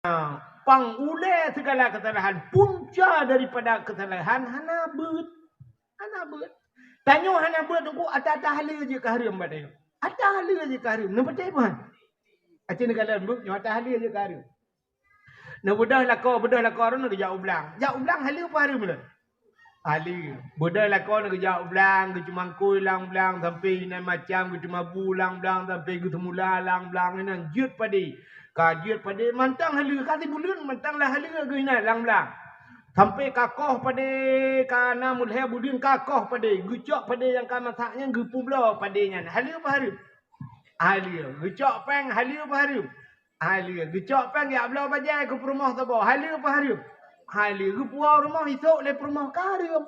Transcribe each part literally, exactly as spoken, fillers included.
Pang ulée segala kesalahan, punca daripada kesalahan hana beuet. Hana beuet. Tanyoe hana beuet teungku, ata-ata haleue jeuet keu hareuem bak tanyoe. Ata haleue jeuet keu hareuem. Neupeuteh peue? Aci neukalon beuet nyoe ata haleue jeuet keu hareuem. Neubeudôh lakoe, beudôh lakoe droeneuh geujak u blang. Jak u blang haleue peue hareuem lôn? Haleue. Beudôh lakoe neuh geujak u blang, geuceumangkôi lam blang, sampoe inan macam, geuteumabu lam blang, sampoe geuseumula lam blang, inan jeuet padé. Ka jeuet padé mantong haleue, ka sibuleuen mantong lah haleue geuh inan lam blang. Sampoe ka koh padé, ka na meulhèe buleuen ka koh padé, geucok padé nyang ka masak nyan geupubloe padé nyan. Haleue peue hareuem? Haleue. Geucok péng, haleue peue hareuem? Haleue. Geucok péng jak bloe bajèe keu peurumoh saboh. Haleue peue hareuem? Haleue. Geupuwoe rumoh isôk lé peurumoh ka hareuem.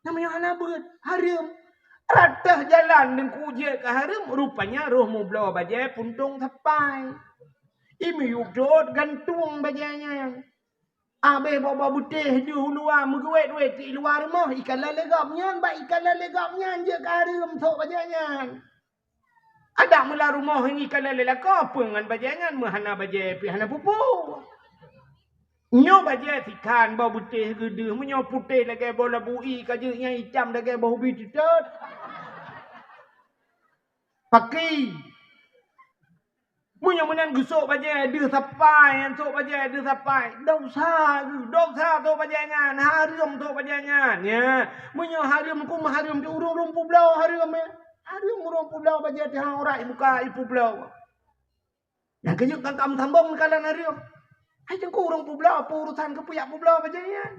Namanya hana beuet, hareuem. Rata jalan teungku jeuet keu hareuem, rupanya roh mubloe bajèe puntông sapai. Imiyueb dot gantung bajèe nyan. Abéh boh-boh beutéh deuh u luwa meugeuwét-wét di luwa rumoh, ikalon lé gobnyan, bak ikalon lé gobnyan jeuet keu hareuem sôk bajèe nyan. Adak meulam rumoh ngikalon lé lakoe, peue ngon bajèe nyan, meuhana bajèe pih hana peue-peue. Nyoe bajèe sikhan boh beutéh geudeuh, meunyoe putéh lagèe boh labu ie ka jeuet, nyang itam lagèe boh ubi teutot. Paki. Meunyoe meunan geusôk bajèe deuh sapai, nyan sôk bajèe deuh sapai. Desya geuh, desya sôk bajèe nyan, hareuem sôk bajèe nyan. Ya. Meunyoe hareuem, keu meuhareuem di ureueng-ureueng peubloe hareuem, ya. Hareuem ureueng peubloe bajèe teuhang aurat ibuka ipeubloe. Nyang keujeuet kan ka meusambông neukalon hareuem. Hai teungku ureueng peubloe, peue urusan keupeue jak peubloe bajèe nyan?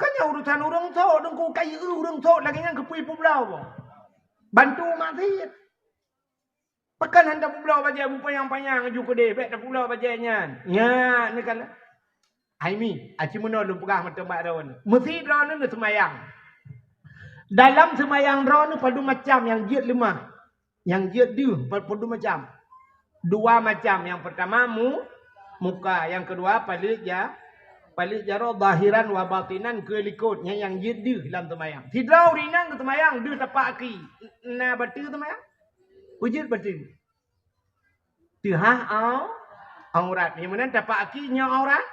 Kan nyan urusan ureueng sôk, teungku ka ieu ureueng sôk lagèe nyan keupeue ipeubloe boh? Bantu maksiet. Pakon han tapeubloe bajèe beupanyang-panyang ju keudeh, bèk tapeubloe bajèe nyan. Nyan neukalon. Hai mi, aci meunoe lôn peugah mantong bak droeneuh. Meusi droeneuh neuseumayang. Dalam seumayang droeneuh padum macam nyang jeuet leumah. Nyang jeuet deuh pa-, padum macam. Dua macam. Nyang peurtama mu-, muka, nyang keudua paleuet ja-, paleuet jaroe zahiran wa batinan keu likot. Nyan nyang jeuet deuh lam seumayang. Sidroe ureueng inong geuseumayang deuh tapak aki. Na bateue seumayang? Peue jeuet bateue? Teuhah au-, aurat. Nyang meunan tapak aki nyoe aurat?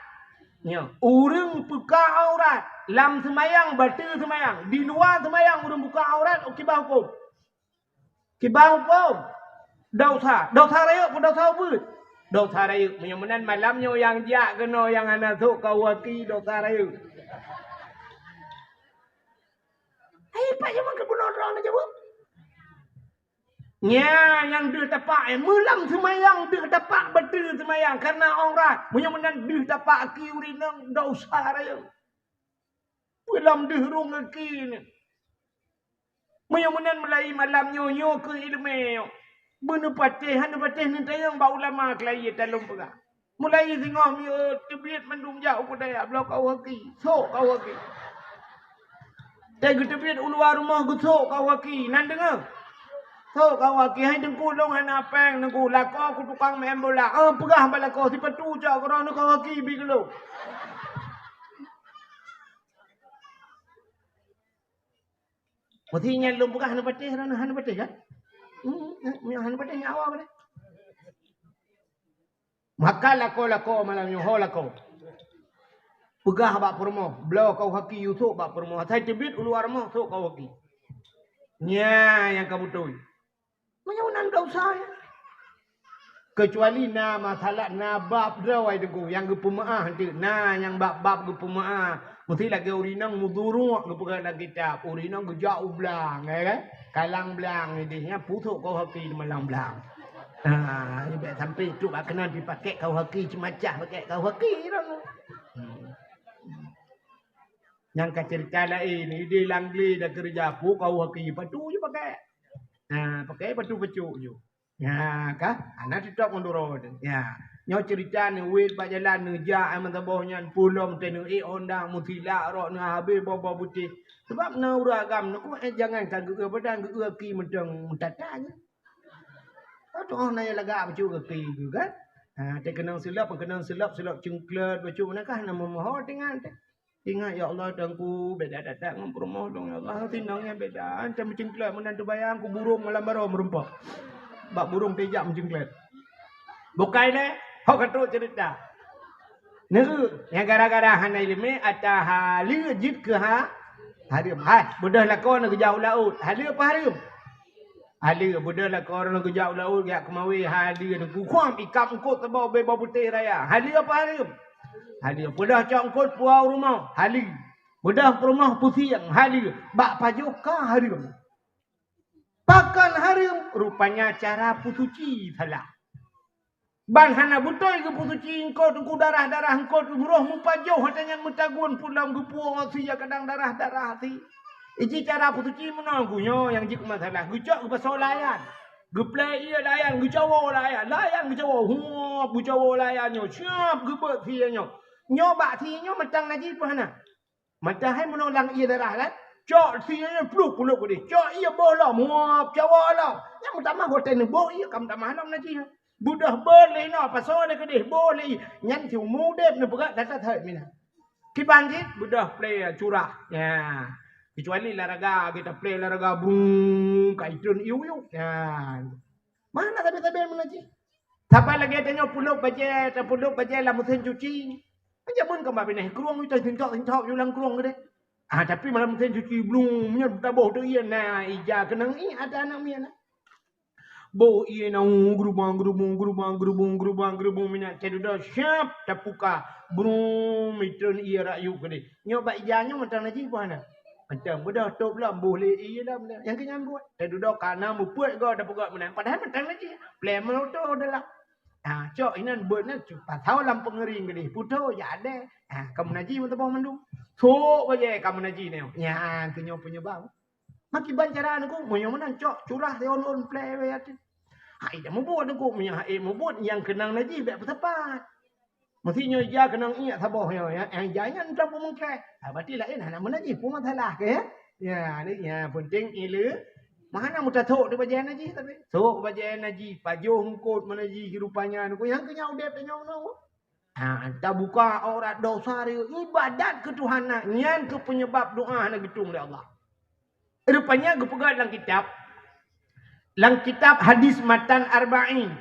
Nyoe. Ureueng buka aurat lam seumayang, bateue seumayang. Di luwa seumayang ureueng buka aurat, kiban hukôm? Kiban hukôm? Desya. Desya rayeuk peue desya ubeut? Desya rayeuk. Meunyoe meunan malam nyoe nyang jak keunoe nyang hana sôk keu aki, desya rayeuk. Hai, pat nyang meukeubeunoe droe neujaweueb? Nyan nyang deuh tapak, eh, meulam seumayang deuh tapak bateue seumayang kareuna aurat. Meunyoe meunan deuh tapak aki ureueng inong desya rayeuk. Meulam deuh rhueng aki nyan. Meunyoe meunan mulai malam nyoe, nyoe keuh ileumèe nyoe. Beuneupatéh, han neupatéh neutanyong bak ulama keulayi talôn peugah. Mulai singoh miyueb teubiet mandum jak u keudè, bloe kau aki, sôk kau aki. Teuh geuteubiet u luwa rumoh geusôk kau aki, nan deungoe. Sôk kau aki, hai teungku lôn hana péng teungku, lakoe keu tukang meu'en bola. Ah, peugah bak lakoe, sipatu cok keu droeneuh kau aki bi keu lôn. Meusi nyan lôn peugah hana patéh, hana, hana patéh kan? Hmm, nyan hana patéh nyan awai patéh. Maka lakoe-lakoe malam nyoe ho lakoe. Peugah bak peurumoh, bloe kau aki yue sôk bak peurumoh. Asai teubiet u luwa rumoh sôk kau aki. Nyan nyang ka beutôi. Meunyoe nan desya nyan. Keucuali na masalah, na bab droe teungku nyang geupeumeu'ah teuk, na nyang bab-bab geupeumeu'ah. Meusti lagèe ureueng inong meuduruek geupeugah lam kitab, ureueng inong geujak u blang, ya kan? Kalang blang ideh nyan pusok kau haki di malang blang. Ha, bèk sampai trok bak keunan pih pakèk kau haki ceumacah pakèk kau haki droeneuh. Hmm. Nyang ka ceurita laén, ideh lam glé dan keureuja pu kau haki patu ju pakèk. Ha, pakèk patu pacok ju. Ya, ka? Hana teutôp ngon uroe teuh. Ya. Nyoe ceurita neuwet bak jalan neujak ai meusaboh nyan pulom teuh neuék honda meusilak rot neuhabéh boh-boh beutéh. Sabab na ureueng agam neuku, eh, jangan ka geu-, badan geu-, geuki meudong meutata nyan. Oh, tu'oh na nyang lagak bacut geuki geuh kan? Ha, teuh keunong silop, keunong silop, silop cengklet bacut na kah na meumoho tinggai teuh. Ingat, ya Allah, Tuhanku, beda that-that ngon peurumoh lôn, ya Allah. Sinong nyang beda. Macam meucengklat meunan teubayang, ku burông malam baroe meurumpok. Bak burông tijak meucengklat. Bukai lé, Ho ka trok cerita. Neu, nyang gara-gara hana ileumé ata haleue jeuet keu ha-, hareuem. Hai, beudôh lakoe neuh geujak u laôt. Haleue apa hareuem? Haleue, beudôh lakoe neuh geujak u laôt, geujak keumawé, haleue neuh. Kukhom ikab eungkôt saboh bée bawang putéh raya. Haleue apa hareuem? Haleue. Beudôh cok eungkôt puwoe u rumoh. Haleue. Beudôh peurumoh pusieng. Haleue. Bak pajoh ka hareuem. Pakon hareuem? Rupanya cara peusuci salah. Ban hana beutôi geupeusuci eungkôt, ku darah-darah eungkôt, roh mupajoh, watée nyan meutagun pulang geupuwoe si ya kadang darah-darah si. Iji cara peusuci meunan ku nyoe nyang jeuet masalah. Geucok geupasoe layan. Geuplée ié layan, geucawoe layan. Layan geucawoe, huop, geucawoe layan nyoe. Siap geubeuet si nyoe. Nyoe bak si nyoe meutang najih peue hana? Meudah hai meunoe lam ié darah kan? Cok sie pluek pulok keudeh. Cok ié boh lom, muap cawa lom. Nyang meutamah watée neuboh ié ka meutamah lom najih. Beudôh beuet lé inoe, pasoe lé keudeh, boh lé ié. Nyan siumu udeb neupeugah that-that mina. Kiban cit beudôh plée curah. Ya. Kecuali laraga kita plée laraga brung ka itreun iu-iu. Ya. Mana sabe-sabe meunan cit? Saban lagée tanyoe pulok bajée, tapulok bajée lam meusén cuci. Jameun ka ba binéh krueng, ita sintok-sintok ju lam krueng keudeh. Ah, tapi malam meusén cuci blung, meunyoe taboh teuh ié na ija keunong ié ata aneuk miet na. Boh ié na, uh, geurubang, geurubung, geurubang, geurubung, geurubang, geurubung, minat cai dudoe siap tapuka. Brung, mitreun ié rak yup keudeh. Nyoe bak ija nyoe mantong najih peue hana? Mantong beudôh tôb lom, boh lé ié lom. Nyang keu nyan buet. Cai dudoe ka na meupeuet goe tapeugah meunan. Padahai mantong najih. Plée meuloto dalam. Ha, cok inan beuet nyan cu-, pasoe lam peungeuring keudeh. Putôh, jak adée. Ha, ka meunajih meuteubang mandum. Sok bajée ka meunajih nyoe. Nyan keu nyoe peunyeubab. Makiban cara neuku, meunyoe meunan cok curah sion-on plée wée ateueh. Hai dah mubuet neuku, meunyoe hai mubuet nyang keunong najih bék peusapat. Meusi nyoe ija keunong ié saboh nyoe, ya, nyang ija nyan mantong peumeukreh. Ha, berarti laén hana meunajih, peue masalah keu, ya? Ya, ni, ya, penting ileu-, meuhana meutasok di bajée najih tapi. Sok bajée najih, pajoh eungkôt meunajih rupanya, neuku nyang keu nyan udeb tanyoe nyoe. Ha, tabuka aurat dosa dia, ibadat keu Tuhan na, nyan keu peunyeubab doa hana geutung lé Allah. Rupanya geupeugah lam kitab, lam kitab hadis matan arba'in.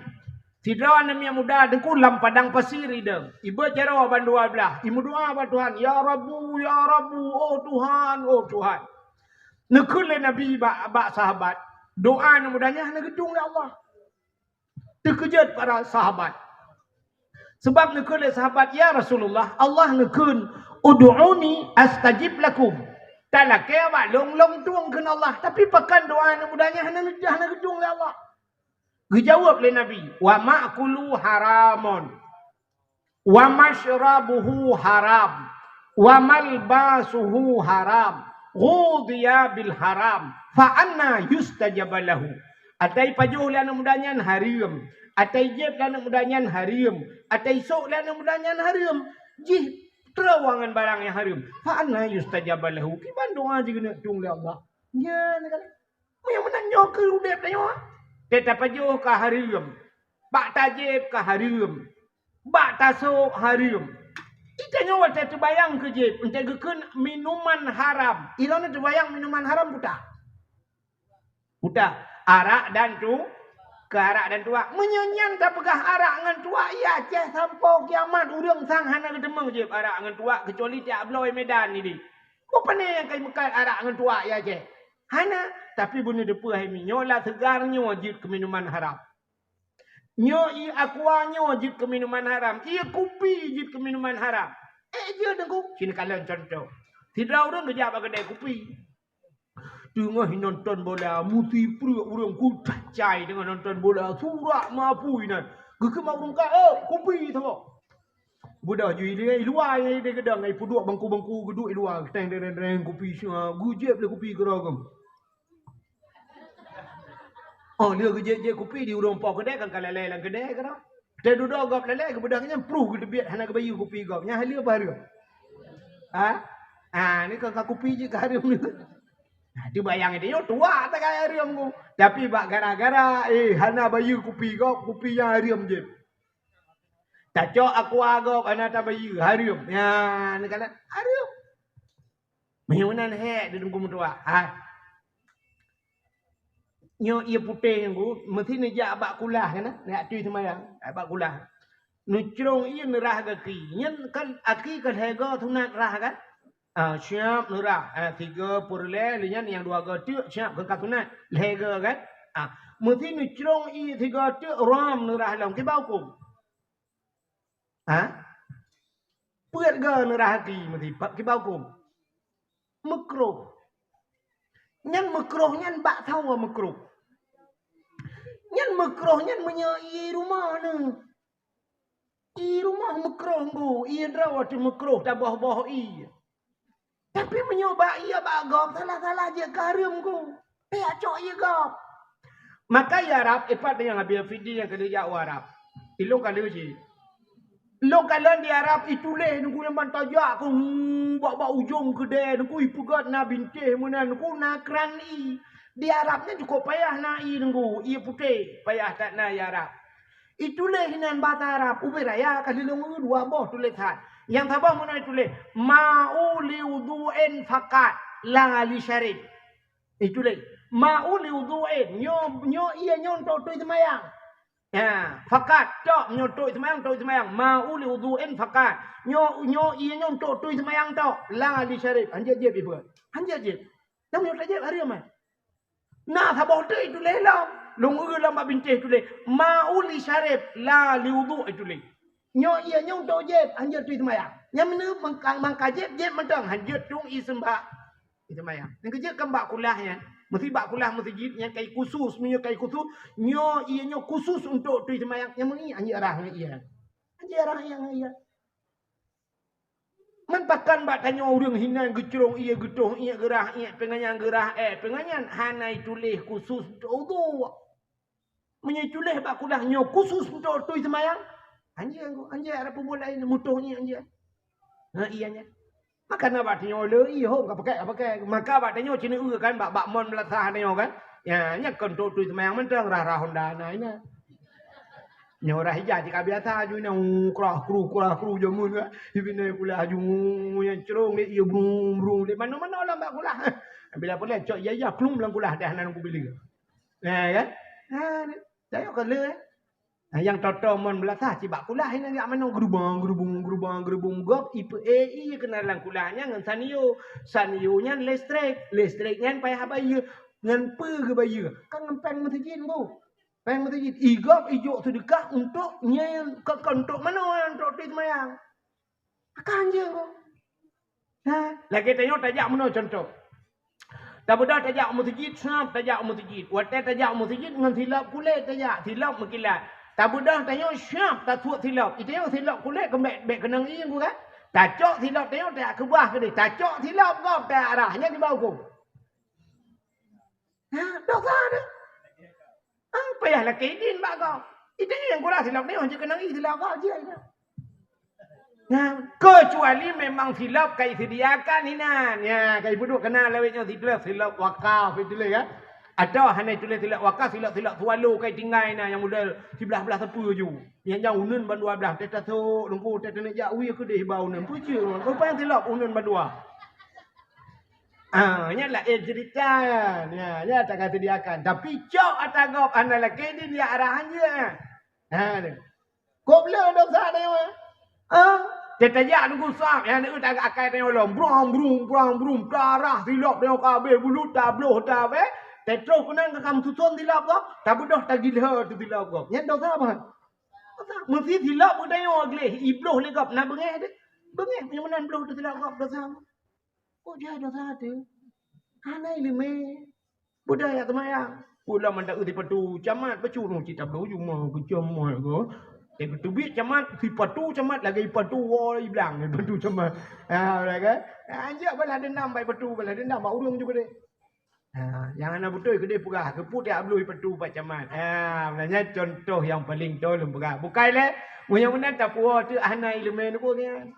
Sidroe aneuk miet muda teungku lam padang pasir idong. Iba jaroe ban dua blaih, imeudoa bak Tuhan, "Ya Rabbu, ya Rabbu, oh Tuhan, oh Tuhan." Neukheun lé Nabi bak, bak sahabat, doa aneuk muda nyan hana geutung lé Allah. Teukeujot para sahabat. Sebab neukheun lé sahabat, "Ya Rasulullah, Allah neukheun, 'Ud'uni astajib lakum.' Talakée bak lôn, lôn tueng kheun Allah." Tapi pakon doa aneuk muda nyan hana, hana geutueng lé Allah? Geujaweueb lé Nabi, "Wa ma'kuluhu haramun, wa masyrabuhu haram, wa malbasuhu haram, ghudhiya bil haram, fa anna yustajabu lahu." Atai pajoh lé aneuk muda nyan hareuem, atai jieb lé aneuk muda nyan hareuem, atai sok lé aneuk muda nyan hareuem. Jih trok ngon barang nyang hareuem. Fa anna yustajabu lahu. Kiban doa jih keuneuk tueng lé Allah. Nyan kan. Meunyoe meunan nyoe keu udeb tanyoe. Teutab pajoh ka hareuem. Bak tajieb ka hareuem. Bak tasok hareuem. Ita nyoe watée teubayang keu jieb, watée geukheun minuman haram. Ilôn teubayang minuman haram peue teuh? Peue teuh? Arak dan tu, keu arak dan tuak. Meunyoe nyan tapeugah arak ngon tuak, ya Aceh sampoe kiamat ureuëng sang hana geuteumeung jieb arak ngon tuak keucuali tiak bloe Medan nideh. Peue pane nyang kai meukat arak ngon tuak ya Aceh? Hana, tapi beuneuteupeu hai mi, nyoe la seugar nyoe jeuet keu minuman haram. Nyoe ié aqua nyoe jeuet keu minuman haram. Ié kupi jeuet keu minuman haram. Eh, jeuet deungon. Sinoe kalon contoh. Sidroe ureuëng geujak bak keudè kupi. Teungoh nonton bola, meusipreuk ureuëng kutai cai teungoh nonton bola, surak mapui nan. Geukheun bak ureuëng ka, "Eh, kupi saboh." Beudôh ju i luwa, i luwa, i luwa, i luwa, i peuduek bangku-bangku geuduek i luwa, teng, teng, teng, teng, kupi, geujieb lé kupi keudroe geuh. Oh, lheueh geujieb-jieb kupi di ureuëng po keudè kan ka lalè lam keudè keudroe. Teududoe gob lalè geubeudôh nyan pruh geuteubiet hana geubayeue kupi gob. Nyan haleue apa hareuem? Ha? Ha, ni ka, ka kupi jih ka hareuem ni. Nah, teubayang itu nyoe tuak takai hareuem ku. Tapi bak gara-gara, eh, hana bayeue kupi gob, kupi nyan hareuem jih. Tacok aqua gob hana tabayeue, hareuem. Nyan, ni kalon hareuem. Meunyoe meunan hék di teungku meutuah. Ha. Nyoe ié putéh nyang ku, meusti neujak bak kulah kan, neujak tui seumayang, bak kulah. Neucrông ie neurah gaki. Nyan kan aki ka lhèe go sunat rah kan? Ah, siap neurah. Ah, tiga peureulèe, lheuh nyan nyang dua go teuk, siap keu ka sunat. Lhèe go kan? Ah, meusi neucrông ie tiga teuk, ram neurah lom. Kiban hukôm? Ha? Peuet go neurah aki meusi, pa-, kiban hukôm? Meukruh. Nyan meukruh nyan bak sawa meukruh. Nyan meukruh nyan meunyoe ie rumoh nyoe. Ie rumoh meukruh ngon, ie droe teuh meukruh taboh-boh ie. Tapi meunyoe bak ie bak gob, salah-salah jeuet ka hareuem ngon. Payah cok ie gob. Maka ie Arab, ipat nyang Abi Fidi nyang keuneuk jak u Arab. Ilôn ka lheueh cit. Lôn kalon di Arab, ituléh nunggu nyang ban tajak keu, hmm, bak, bak ujong keudè, nunggu ipeugöt na bintéh meunan, nunggu na kran ie. Di Arab nyan cukôp payah na ie nunggu, ie putéh, payah that na ie Arab. Ituléh inan basa Arab, ubé raya ka lheueh lôn dua boh tulésan. Nyang saboh meunan ituléh, "Ma'u li wudhu'in faqat, la li syarib." Ituléh, "Ma'u li wudhu'in." Nyoe, nyoe ie nyoe untuk tui seumayang. Ya, faqat, tok, nyoe untuk tui seumayang, tui seumayang. "Ma'u li wudhu'in faqat." Nyoe, nyoe ie nyoe untuk tui seumayang tok, la li syarib. Hanjeuet jieb ipeugöt. Hanjeuet jieb. Nyoe meunyoe tajieb hareuem, eh. Na saboh teuk ituléh lom. Lôn eu lom bak bintéh ituléh, "Ma'u li syarib, la li wudhu'," ituléh. Nyoe ie nyoe untuk jieb, hanjeuet tui seumayang. Nyang meunan mangka, mangka jieb, jieb mantong, hanjeuet tueng ie seumbah. Ie seumayang. Nyang keujeuet kan bak kulah nyan. Meusi bak kulah meuseujid nyan kai khusus, meunyoe kai khusus, nyoe ie nyoe khusus untuk tui seumayang. Nyang meunan hanjeuet rah ngon ie. Hanjeuet rah ngon ie. Man pakon bak tanyoe ureueng hinan geucrông ie, geutoh ie, geurah ie, peungeunyan geurah, eh, peungeunyan hana ituléh khusus untuk udhu. Meunyoe ituléh bak kulah nyoe khusus untuk tui seumayang, hanjeuet, hanjeuet ada peue laén mutoh ie hanjeuet. Ha, ie nyan. Maka na bak tanyoe le ie hom ka pakai, ka pakai. Maka bak tanyoe cina kan bak, bak mon beulasah tanyoe kan. Ya, nyan kon untuk tui seumayang mantong rah-rah honda na inan. Nyoe rah ija cit ka biasa aju nyan, krah kru, krah kru jameun ka. Ibi nai pula aju nyan crong lé ie brung, brung lé mano-mano lam bak kulah. Bila pula cok ija-ija klum lam kulah dah nan kubileue. Nah, kan? Ha, ni. Tanyoe ka le, eh. Nah, nyang toto mon beulasah cit bak kulah inan jak mano gerubong, gerubong, gerubong, gerubong gob ipe-, eh, ie keunan lam kulah nyan ngon sanyo. Sanyo nyan listrik, listrik nyan payah bayeue. Ngon peue geubayeue? Kan ngon péng meuseujid bu. Péng meuseujid. Igob ijok seudeukah untuk nye, ke, ke untuk manoe, untuk tui seumayang. Akan je ko. Nah, lagèe tanyoe tajak meunoe contoh. Tabeudôh tajak u meuseujid, siap tajak u meuseujid. Watèe tajak u meuseujid ngon silop kulét tajak, silop meukilat. Tabeudôh tanyoe siap tasuet silop. Itanyoe silop kulét keumbèk bèk keunong ie ku kan. Tacok silop tanyoe tajak keubah keudeh. Tacok silop gob tajak rah. Nyan kiban hukôm. Ha, dosa deh. Ah, payah lakèe idin bak gob. Idin nyang gura silop nyoe jeuet keunong ie silop gob jeuet. Nah, kecuali memang silop ka iseudiakan inan. Ya, ka ipeuduek keunan lawét nyoe siblah silop wakaf itulah ya. Atau hana itulah silop wakaf, silop-silop swallow ka itinggai na nyang model siblah-blah sapeue ju. Nyang jauh uneun ban dua blah, teuh tasok lungku, teuh teuneuk jak wie keudeh bak uneun. Peucue, rupanya silop uneun ban dua. Ah, nyan laén cerita nyan. Ya, ya, tak ka sediakan. Tapi cok ata gob hana lakèe idin ya arahan je. Ha, ni. Kok le dosa nyoe? Ha? Teutajak nunggu sab, ya, ni utak akai nyoe lom. Brong, brong, brong, brong. Tarah silop nyoe ka abéh bulu, tabloh, tabéh. Tetroh keunan ka kam susun silop gob, tabeudôh tagilha tu silop gob. Nyan dosa apa? Dosa. Meusi silop udah nyoe gleh, ibloh lé gob, na beungéh deh. Beungéh, nyang meunan bloh tu silop gob, dosa. Kok jai dosa teuh? Hana ileumèe. Budaya seumayang. Pulang mantong sipatu camat, bacut nyoe cit tabloe jumah keu camat ko. Teubiet camat, sipatu camat lagèe sipatu woe iblang, sipatu camat. Ha, udah kan? Anjak balas dendam bak sipatu, balas dendam bak ureueng juga deh. Ha, nyang hana beutôi keudeh peugah, keupeue tiak bloe sipatu bak camat. Ha, maknanya contoh nyang paléng toe lôn peugah. Bukai lé, meunyoe meunan tapuwoe teuh hana ileumèe neupeue nyan.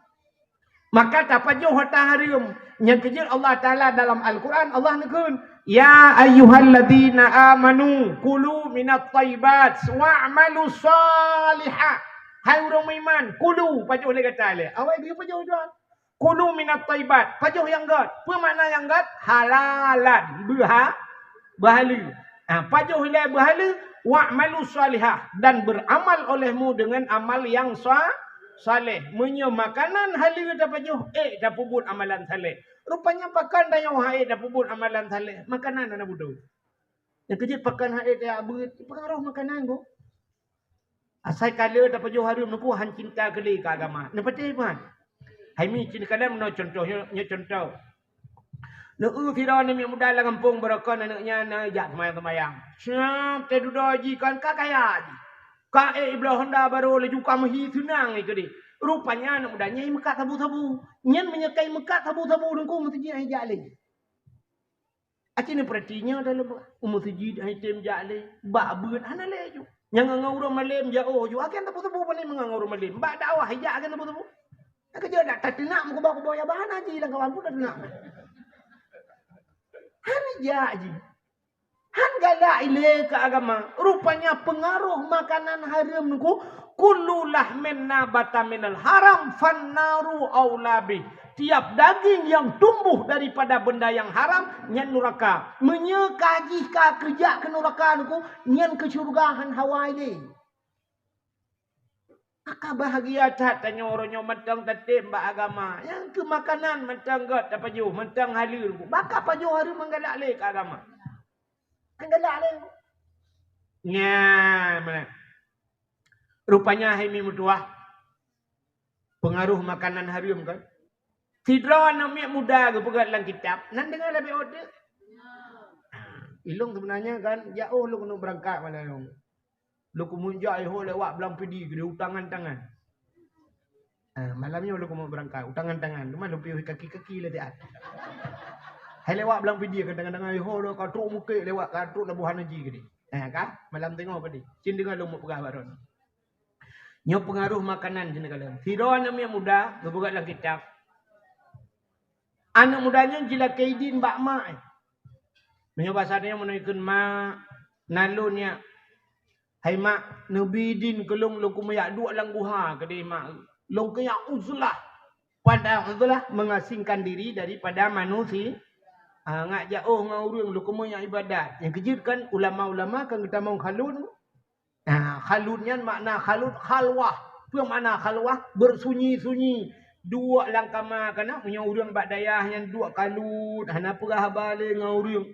Maka tapajoh ata hareuem. Nyang keujeuet Allah Taala dalam Al-Quran, Allah neukheun, "Ya ayyuhalladzina amanu kulu minat thayyibat wa'malu shalihah." Hai ureueng meuiman, kulu, pajoh lé gata lé. Awai geupajoh tuan. Kulu minat thayyibat, pajoh nyang gèt. Peue makna nyang gèt? Halalan, beuha-, beuhaleue. Ha, pajoh ilèe beuhaleue, "Wa'malu shalihah," dan beramal olehmu dengan amal yang sa-, saleh. Meunyoe makanan haleue tapajoh, ék tapeubuet amalan saleh. Rupanya pakon tanyoe han ék tapeubuet amalan saleh, makanan hana beutôi. Nyang keujeuet pakon han ék tajak beuet, pengaruh makanan, Bu. Asai ka lheueh tapajoh hareuem nyoe, han cinta keu lé keu agama. Neupatéh ban. Hai mi cit kalon meunoe contoh, nyoe, nyoe contoh. Neu-eu sidroe aneuk miet muda lam gampông, barokon aneuk nyan na jak seumayang-seumayang. Siap teududoe jih kon ka kaya jih. Ka ék ibloe honda barô laju ka meuhi seunang jih keudéh. Rupanya aneuk muda nyan meukat sabu-sabu. Nyan meunyoe ka meukat sabu-sabu teungku meuseujid han jijak lé. Aci neupeurati nyoe dalam u meuseujid han tem jak lé, bak beuet hana lé ju. Nyang ngon ureueng malém jak oh ju, akhé teupeu-teupeu pané meungon ureueng malém. Bak dakwah ijak akhé teupeu-teupeu. Nyang keujeuet dak tateunak meukuba-kuba ya bah hana ji lam kawan pun tateunak. Han ijak ji. Han galak ilé keu agama. Rupanya pengaruh makanan hareuem nyoe, "Kullu lahmin nabata minal haram fannaru aula bih." Tiap daging yang tumbuh daripada benda yang haram, nyan nuraka. Meunyoe ka jih ka keujak keu nuraka nyoe, nyan keu syeuruga han hawa ilé. Maka bahagia that tanyoe uroe nyoe mantong tatem bak agama. Nyang keu makanan mantong göt tapajoh, mantong haleue. Maka pajoh hareuem meugalak lé keu agama. Meugalak lé. Nyan, mana? Rupanya hai mi meutuah. Pengaruh makanan hareuem kan. Sidroe aneuk miet muda geupeugah lam kitab, nan deungoe lé beh ote. Ilong sebenarnya kan, jak oh lôn keuneuk beurangkat malam nyoe. Lôn keumeujak iho lewat blang pidi keudeh u tangan-tangan. Ah, malam nyoe lôn keumeujak beurangkat u tangan-tangan. Cuma lôn piôh kaki-kaki lé siat. Hai lewat blang pidi kan tangan-tangan iho lôn ka trok mukek lewat ka trok laboh hana ji keudeh. Ah, ka? Malam teungoh keudeh. Cin deungoe lôn meupeugah baron. Nyoe pengaruh makanan cin kalon. Sidroe aneuk miet muda geupeugah lam kitab. Aneuk muda nyan jilakée idin bak mak. Meunyoe basa tanyoe meunan ikheun mak, nalôn nyak. Hai mak, neubi idin keu lôn, lôn keumeujak duek lam guha keudeh mak. Lôn keuyak uzlah. Pada uzlah mengasingkan diri daripada manusia. Ah, ngak jak oh ngon ureueng lôn keumeujak ibadat. Nyang keujeuet kan ulama-ulama kan geutamong khalut. Nah, khalut nyan makna khalut khalwah. Peue makna khalwah? Beursunyi-sunyi. Duek lam kama kana meunyoe ureueng bak dayah nyan duek kalut, hana peugah haba lé ngon ureueng.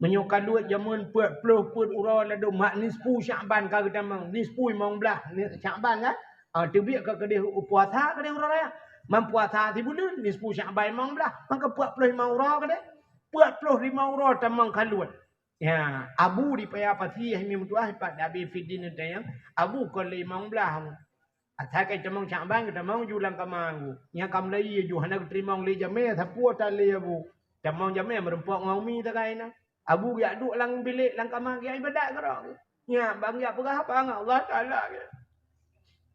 Meunyoe kalut jameun peuet ploh peuet uroe ladôm mak nisfu Syakban ka geutamong, nisfu limong blaih ni-, Syakban kan? Ah, teubiet ka keudeh u puasa keudeh uroe raya. Man puasa sibuleuen, nisfu Syakban limong blaih, maka peuet ploh limong uroe keudeh. Peuet ploh limong uroe tamong kalut. Ya, abu di paya pasi hai mi meutuah pat dabi fidin teunyang abu kon lé limong blaih. Asai ka tamong Syakban, tamong ju lam kama ngu. Nyang ka meulayi ju hana geuteurimong lé jamé, sapeue tan lé abu. Tamong jamé meurumpok ngon umi sagai na. Abu geujak duek lam bilék lam kama geujak ibadat keudroe. Nyan ban geujak peugah haba ngon Allah Taala.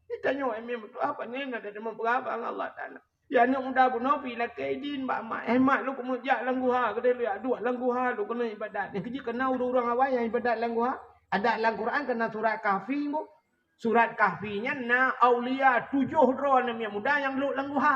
Geutanyoe hai mi meutuah pane na tadeungoe peugah haba ngon Allah Taala. Ya aneuk muda bunoe pi lakée idin bak mak. Eh mak, lôn keumeujak lam guha, keudeh lôn jak duek lam guha lôn keuneuk ibadat. Nyang keujeuet kana ureueng-ureueng awai nyang ibadat lam guha. Adat lam Quran kana surat Kahfi bu. Surat Kahfi nyan na aulia tujoh droe aneuk miet muda nyang lhok lam guha.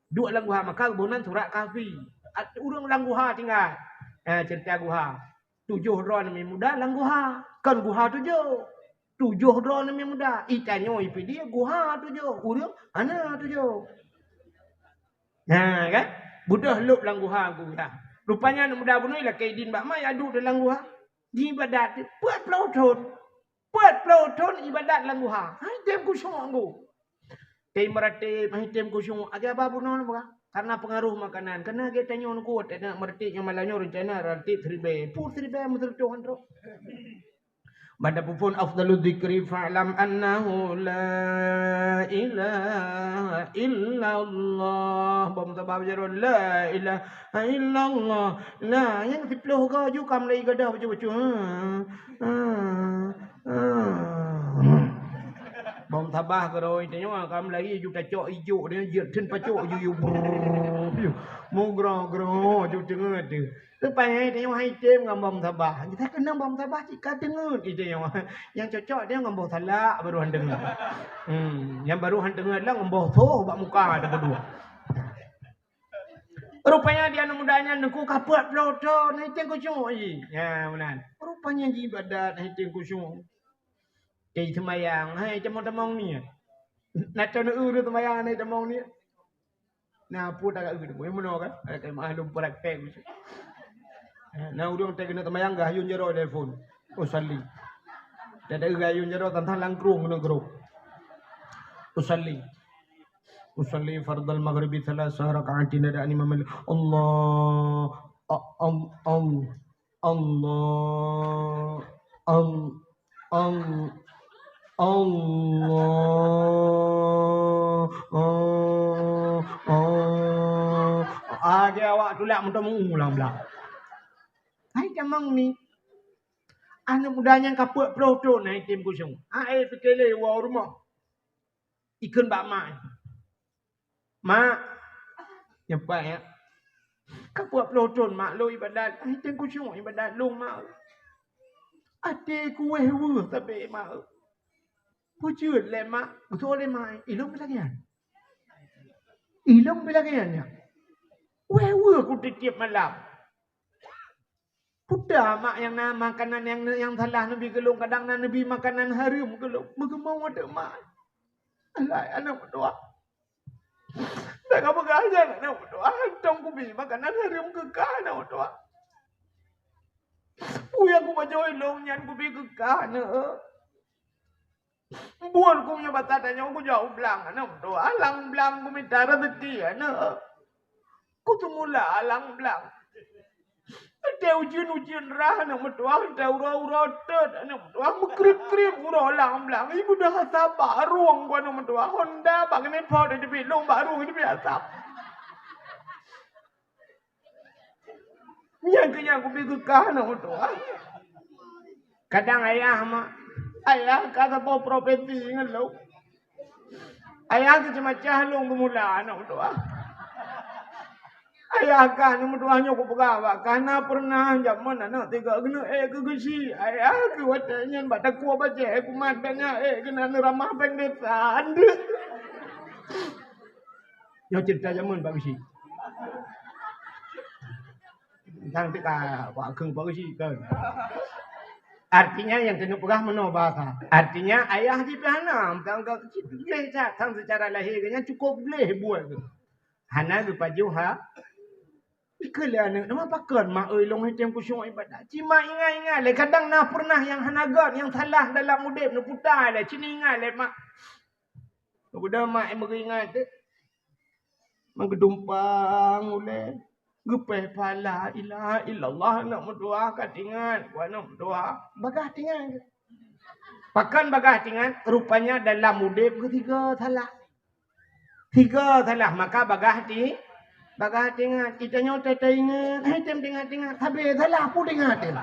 Duek lam guha maka geuboh nan surat Kahfi. At-, ureueng lam guha tinggai. Eh, cerita guha. Tujoh droe aneuk miet muda lam guha. Kon guha tujoh. Tujoh droe aneuk miet muda. Itanyoe ipidie guha tujoh. Ureueng hana tujoh. Ha, kan? Beudôh lhok lam guha, guha. Rupanya aneuk muda bunoe ilakée idin bak mak, ya duek lam guha. Jiibadat peuet ploh thon. Peuet ploh thon ibadat lam guha. Hai tem khusyuk ngu. Tem meuratéb, hai tem khusyuk. Agai haba bunoe nyan peugah. Karena pengaruh makanan. Karena geutanyoe nyoe kuat, na meuratéb nyang malam nyoe rencana ratéb siribèe. Pur siribèe meuseureutôh han trok. Banda pupun afdalu dzikri fa'lam annahu la ilaha illallah. Bom sabab jaroe la ilaha illallah. Nah, nyang siploh go ju kam lagi gadoh bacut-bacut. Ha. Ha. Ha. Bom sabah keudroe tanyoe kam lagi ju tacok ijuk dia jeuet then pacok ju ju brrrr. Mugroe-groe ju teungeut tu. Rupanya tanyoe hai tem ngon bom sabah. Kita keunong bom sabah cit ka teungeut tanyoe. Nyang cocok dia ngon boh salak baru han teungeut. Hmm, nyang baru han teungeut lah ngon boh soh bak muka ada kedua. Rupanya di aneuk muda nyan nungku ka peuet ploh thon, hai tem khusyuk ji. Ya, meunan. Rupanya jiibadat, hai tem khusyuk. Teuh seumayang, hai tamong-tamong niet. Na teuh neu-eu seumayang, hai tamong niet. Na peue taga eu, meunoe kan? Ada maklum praktek. Na ureueng teuh keuneuk seumayang, geuhayun jaroe telepon. Usalli. Tada geuhayun jaroe tantang langkrueng keuneuk grob. Usalli. Usalli fardal maghribi thalatha raka'atin, ada imam. Allah, a-, al-, al-, Allah, al-, al-, Allah, oh, oh, oh. Lagèe awak tulak meuteumeu ulang blang. Hai tamong niet. Aneuk muda nyang ka peuet ploh thon, hai tem kusyong. Hai pike lé woe rumoh. Ikheun bak mak. Mak, nyoe pat ya. Ka peuet ploh thon mak lôn ibadat, hai tem kusyong ibadat lôn mak. Até ku wéh weueh sabe mak. Peue jeuet lé mak, geutoe lé mak, ilôn pih lagèe nyan. Ilôn pih lagèe nyan. Wéh weueh ku tiep-tiep malam. Peue mak nyang na makanan nyang, nyang salah neubi keu lôn, kadang na neubi makanan hareuem keu lôn. Meugeumong watèe mak. Alah, aneuk meutuah. Dak ka peugah nyan aneuk meutuah, hantom kubi makanan hareuem keu kah aneuk meutuah. Peue nyang kupajoh ilôn nyan kubi keu kah aneuk. Buet ku meunyoe bak that tanyoe kujak u blang aneuk meutuah, lam blang kumita raseuki aneuk. Kuteumula lam blang. Watèe ujeuen-ujeuen rhah aneuk meutuah, watèe uroe-uroe teuet aneuk meutuah, meukrip-krip uroe lam blang. Ibu dah saba rueng ku aneuk meutuah, honda bak keuneuk po di tepi lôn, bak rueng di tepi asap. Nyan keuh nyang kubi keu kah aneuk meutuah. Kadang ayah mak, ayah ka saboh profesi ngon lôn. Ayah keuh ceumacah lôn geumula aneuk meutuah. Ayah kah aneuk meutuah nyoe kupeugah bak kah, na peureunah jameun aneuk tiga keuneuk ék keu geuchik. Ayah keuh watèe nyan bak takue bajèe kumat, dan nyan ék keunan ramah péng desa. Andeuek. Nyoe ceurita jameun Pak Geuchik. Sang teuka Pak Kheun Pak Geuchik kan. Artinya nyang keuneuk peugah meunoe bahasa. Artinya ayah jih pih hana, meutanggap gleh that, sang seucara lahé geuh nyan cukôp gleh buet geuh. Hana geupajoh ha. Ikheun lé aneuk, nama pakon mak oi lôn hai tem kusyong ibadat. Cit mak ingat-ingat lé, kadang na peureunah nyang hana göt, nyang salah dalam udép neuputa lé, cit ingat lé mak. Geupeugah mak meuingat teuh. Meugeudong pang ulèe. Geupéh phala, la ilaha illallah, aneuk meutuah ka teuingat, ku aneuk meutuah. Bagah teuingat. Pakon bagah teuingat, rupanya dalam udép geuh tiga salah. Tiga salah, maka bagah ti-, bagah teuingat. Geutanyoe teuingat, hai tem teuingat-teuingat, sabe salah peue teuingat teuh.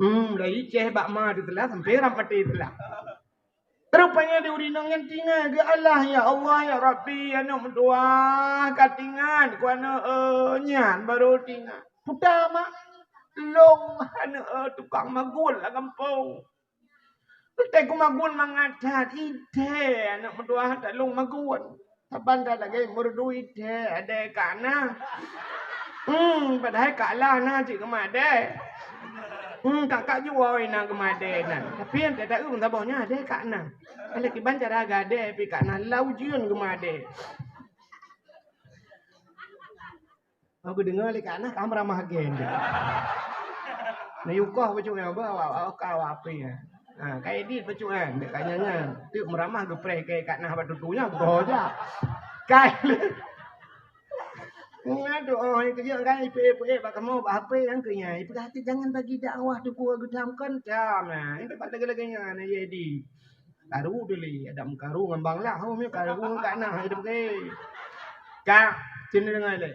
Hmm, dari Aceh bak ma teuh salah, sampai rab maté salah. Rupanya di ureueng inong nyan teuingat geuh Allah, ya Allah, ya Rabbi, aneuk meutuah ka teuingat ku aneuk, eh, nyan baru teuingat. Puta mak, lôn aneuk, eh, tukang magun lam gampông. Teuntèe ku magun mangat that, idèe aneuk meutuah that lôn magun. Saban that lagèe meureudu idèe, adèe ka na. Hmm, padahai ka la na cit geumadèe. Hmm, ka, ka juwai na geumadèe na. Tapi nyang that taeu saboh nyan adèe ka na. Lé kiban cara gadèe pih ka na, lau ujeuen geumadèe. Aku deungoe lé ka na, ka meuramah gen deh. Neuyue koh bacut nyan, bah, awak, awak, awak, awak api nyan. Ha, ka edit bacut nyan, dek ka nyan nyan. Teuk meuramah geupreh keu ka na bak tutu nyan, goh jak. Kai. Nyan tu, oh, nyang keujeuet kan, ipeuék-peuék bak kamoe bak H P nyan keu nyan. Ipeugah, "Jangan bagi dakwah tu kuah geudam kan, cam." Nah, itu bak lagèe-lagèe nyan, ya, edit. Karu tu lé, ada meukaru ngon bang lah, oh, meukaru ngon ka na, itu pakai. Ka, sini dengar lé.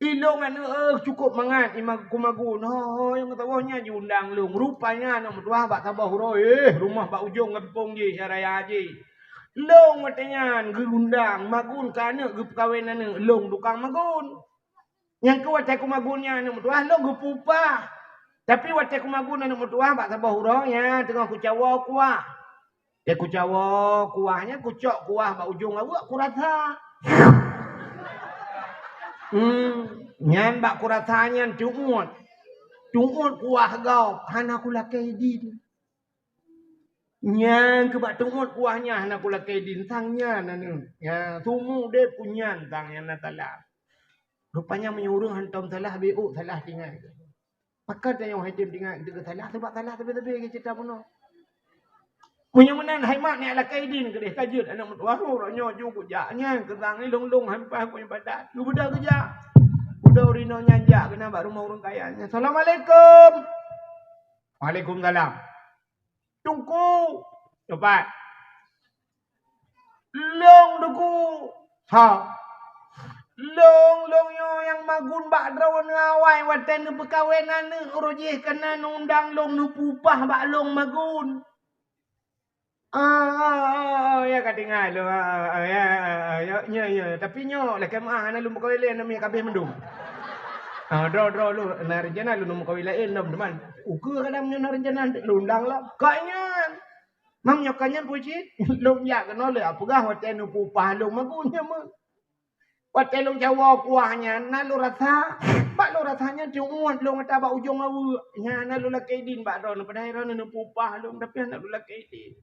Ilôn aneuk, eh, cukôp mangat, ima-, kumagun. Ho, ho, nyang saboh nyan jiundang lôn. Rupanya aneuk meutuah bak saboh uroe, eh, rumoh bak ujong gampông jih, raya jih. Lôn watèe nyan geuundang, magun keu aneuk, geupeukawen aneuk, lôn tukang magun. Nyang keu watèe kumagun nyan aneuk meutuah, lôn geupeu upah. Tapi watèe kumagun aneuk meutuah bak saboh uroe, nyan teungoh kucawoe kuah. Teuh kucawoe kuah nyan, kucok kuah bak ujong aweuek kurasa. Hmm, nyan bak kurasa nyan teuuet. Teuuet kuah gob, hana kulakèe idin. Nyang keu bak teungoh kuah nyan hana kulakée idin, sang nyan aneuk. Nya, sumu deh pun nyan sang nyan na salah. Rupanya meunyoe ureuëng hantom salah, beuôt salah tinggai. Pakon tanyoe hai tem tinggai teuka salah, sabab salah sabe-sabe geucita bunoe. Meunyoe meunan hai mak, neulakée idin keudeh ka jeuet aneuk meutuah, uroe nyoe ju kujak nyan keu sang ni lôn-lôn han paih ku ibadat. Geubeudôh geujak. Udah ureuëng inong nyan jak keunan bak rumoh ureuëng kaya nyan. "Assalamualaikum." "Waalaikumsalam." "Teungku." "Nyoe pat." "Lôn, Teungku." "Ha." "Lôn, lôn nyoe nyang magun bak droeneuh awai watée neupeukawen aneuk, uroe jih keunan undang lôn neupeupah bak lôn magun." "Ah, ah, ah, ah, ya ka tinggai lôn, ah, ah, ah, ya, ah, ah, ya, ya, ya. Tapi nyoe lakée meuah hana lôn meukawen lé, aneuk miet ka abéh mandum." "Ah, droe, droe lôn, na reuncana lôn meukawen laén lom, teuma." "Ukeue kadang nyoe na reuncana lôn undang lom." "Kok nyan?" "Mang nyoe ka nyan peue cit?" "Lôn jak keunoe lé, peugah watée neupupah lôn magun nyan meuh." "Watée lôn cawoe kuah nyan, na lôn rasa, bak lôn rasa nyan teungoh lôn ata bak ujong aweuek. Nyan na lôn lakée idin bak droeneuh, padahai droeneuh neupupah lôn, tapi hana lôn lakée idin.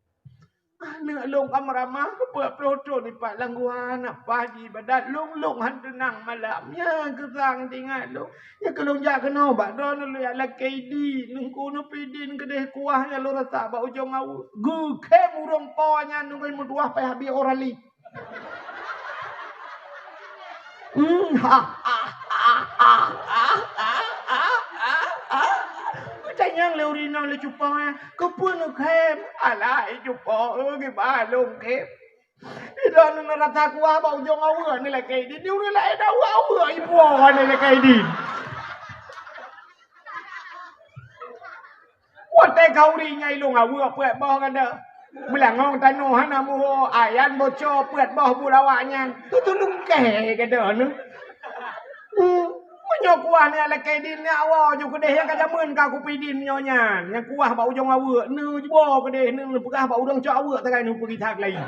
Aneuk lôn ka meuramah keu peuet ploh thon ipat lam guha, hana paih jiibadat, lôn-lôn han teunang malam. Nyan keuh sang tinggai lôn. Nyan keuh lôn jak keunoe bak droeneuh, lôn jak lakée idin. Teungku neupeuidin keudeh kuah nyang lôn rasa bak ujong aweuek." Geukhém ureuëng po nyan, ureuëng meutuah paih habéh orali. Hmm, ha, ha, ha. Geutanyong lé ureuëng inong lé cupo nyan, "Keupeue neukhém?" "Alah, cupo, kiban lôn khém. Droeneuh neurasa kuah bak ujong aweuek neulakée idin, di ureuëng laén aweuek-aweuek ipuwoe neulakée idin." Watée khauri nyan ilôn aweuek peuet boh gata. Meulangong tanoh hana muho, ayan boco peuet boh buet awak nyan. Tutulungkée gata nyoe. Hmm, meunyoe kuah nyan lakée idin nyak woe ju keudeh nyang ka jameun ka kupeidin nyoe nyan. Nyang kuah bak ujong aweuek, neuboh keudeh, neupeugah bak ureuëng cok aweuek sagai neupeugisa keulayi.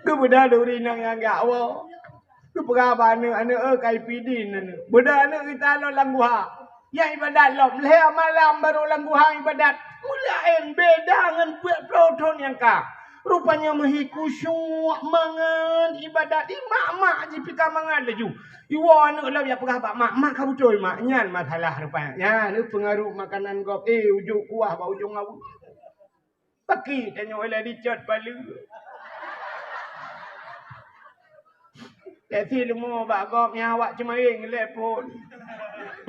Geubeudôh lé ureuëng inong nyang jak woe. Geupeugah bak aneuk, "Aneuk, eu, ka ipeudin aneuk." Beudôh aneuk geutalon lam guha. Nyang ibadat lom, lhée malam barô lam guha ibadat. Meulaén beda ngon peuet ploh thon nyang ka. Rupanya meuhi khusyuk mangat ibadat, imak-mak jipika mangat laju. Iwoe aneuk lom jak peugah bak mak, "Mak, ka beutôi mak, nyan masalah rupanya. Nyan, eu, peungaruh makanan gob, eh, ujok kuah bak ujong aweuek." Pakri tanyoe lé dicot paleue. Lé si leumo bak gob nyan awak ceumayeng lé phon.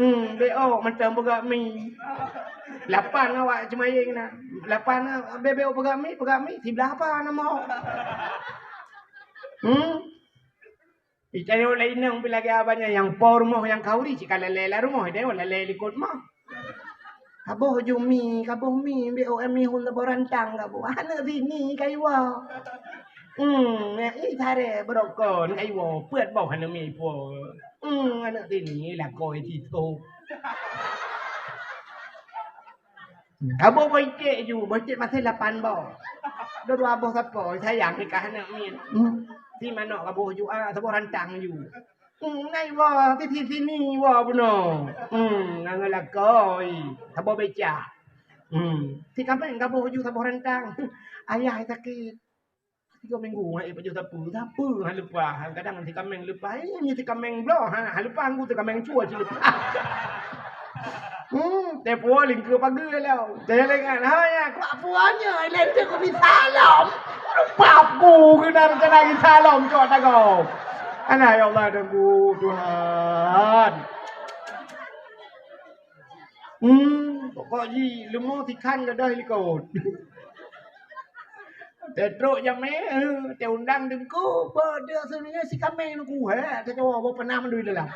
Hmm, B O mantong peugah mi. Lapan awak ceumayeng na. Lapan, B B O peugah mi, peugah mi, siblah apa nama? Hmm? Itanyoe lé inong pih lagée abah nyan nyang po rumoh nyang khauri cit ka lalée lam rumoh, itanyoe lalée likot moh. Kaboh ju mi, kaboh mi, B O M mi hun saboh rantang kaboh. Aneuk sini ka iwoe. Hmm, ih, saré beurokon ka iwoe, peuet boh aneuk mi ipuwoe. Hmm, aneuk sini lakoe sitôh. Kaboh boh iték ju, boh iték maséh lapan boh. Dua-dua boh sapo, sayang nikah aneuk miet. Hmm. Si manok kaboh ju, ah, saboh rantang ju. Hmm, nai woe, si sini woe bunoe. Hmm, ngon lakoi, saboh becak. Hmm, si kaméng kaboh ju saboh rantang. Ayah sakét. Tiga minggu ngon ék pajoh sapeue, sapeue han leupah. Kadang si kaméng leupah, eh, nyoe si kaméng bloe, ha, han leupah, ngon si kaméng cue cit leupah. Hmm, teupeu lingkeu pageue lom. Teuingat, ha, ya, kuak puanya, ilée teuk ku bisa lom. Pap ku keunan keunan bisa lom, cok tagoe. Alah, ya Allah, dan ku Tuhan. Hmm, pokok jih leumo sikhan gadôh likot. Teutrok jamé, eh, teuundang teungku, beudeuk seuneunya si kaméng teungku, he, teucoba boh peunah mandui dalam.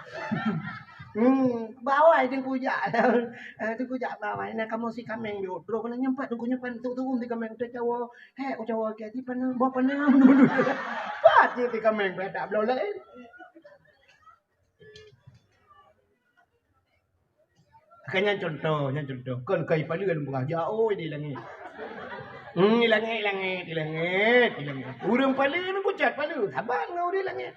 Hmm, bawai teungku jak. Eh, teungku jak bawai, na kamoe si kaméng biôh. Trok keunan nyempat teungku nyempat, tu turun si kaméng teucoba. He, teucoba ke si peunah, boh peunah mandui dalam. Pat si kaméng pada bloe laén. Ka nyan cuntoh, nyan cuntoh. Kon kai paleue lôn peugah, jak oi di langét. Hmm, di langét, langét, di langét, di langét. Ureuëng paleue nyoe kucat paleue, saban ngon ureuëng langét.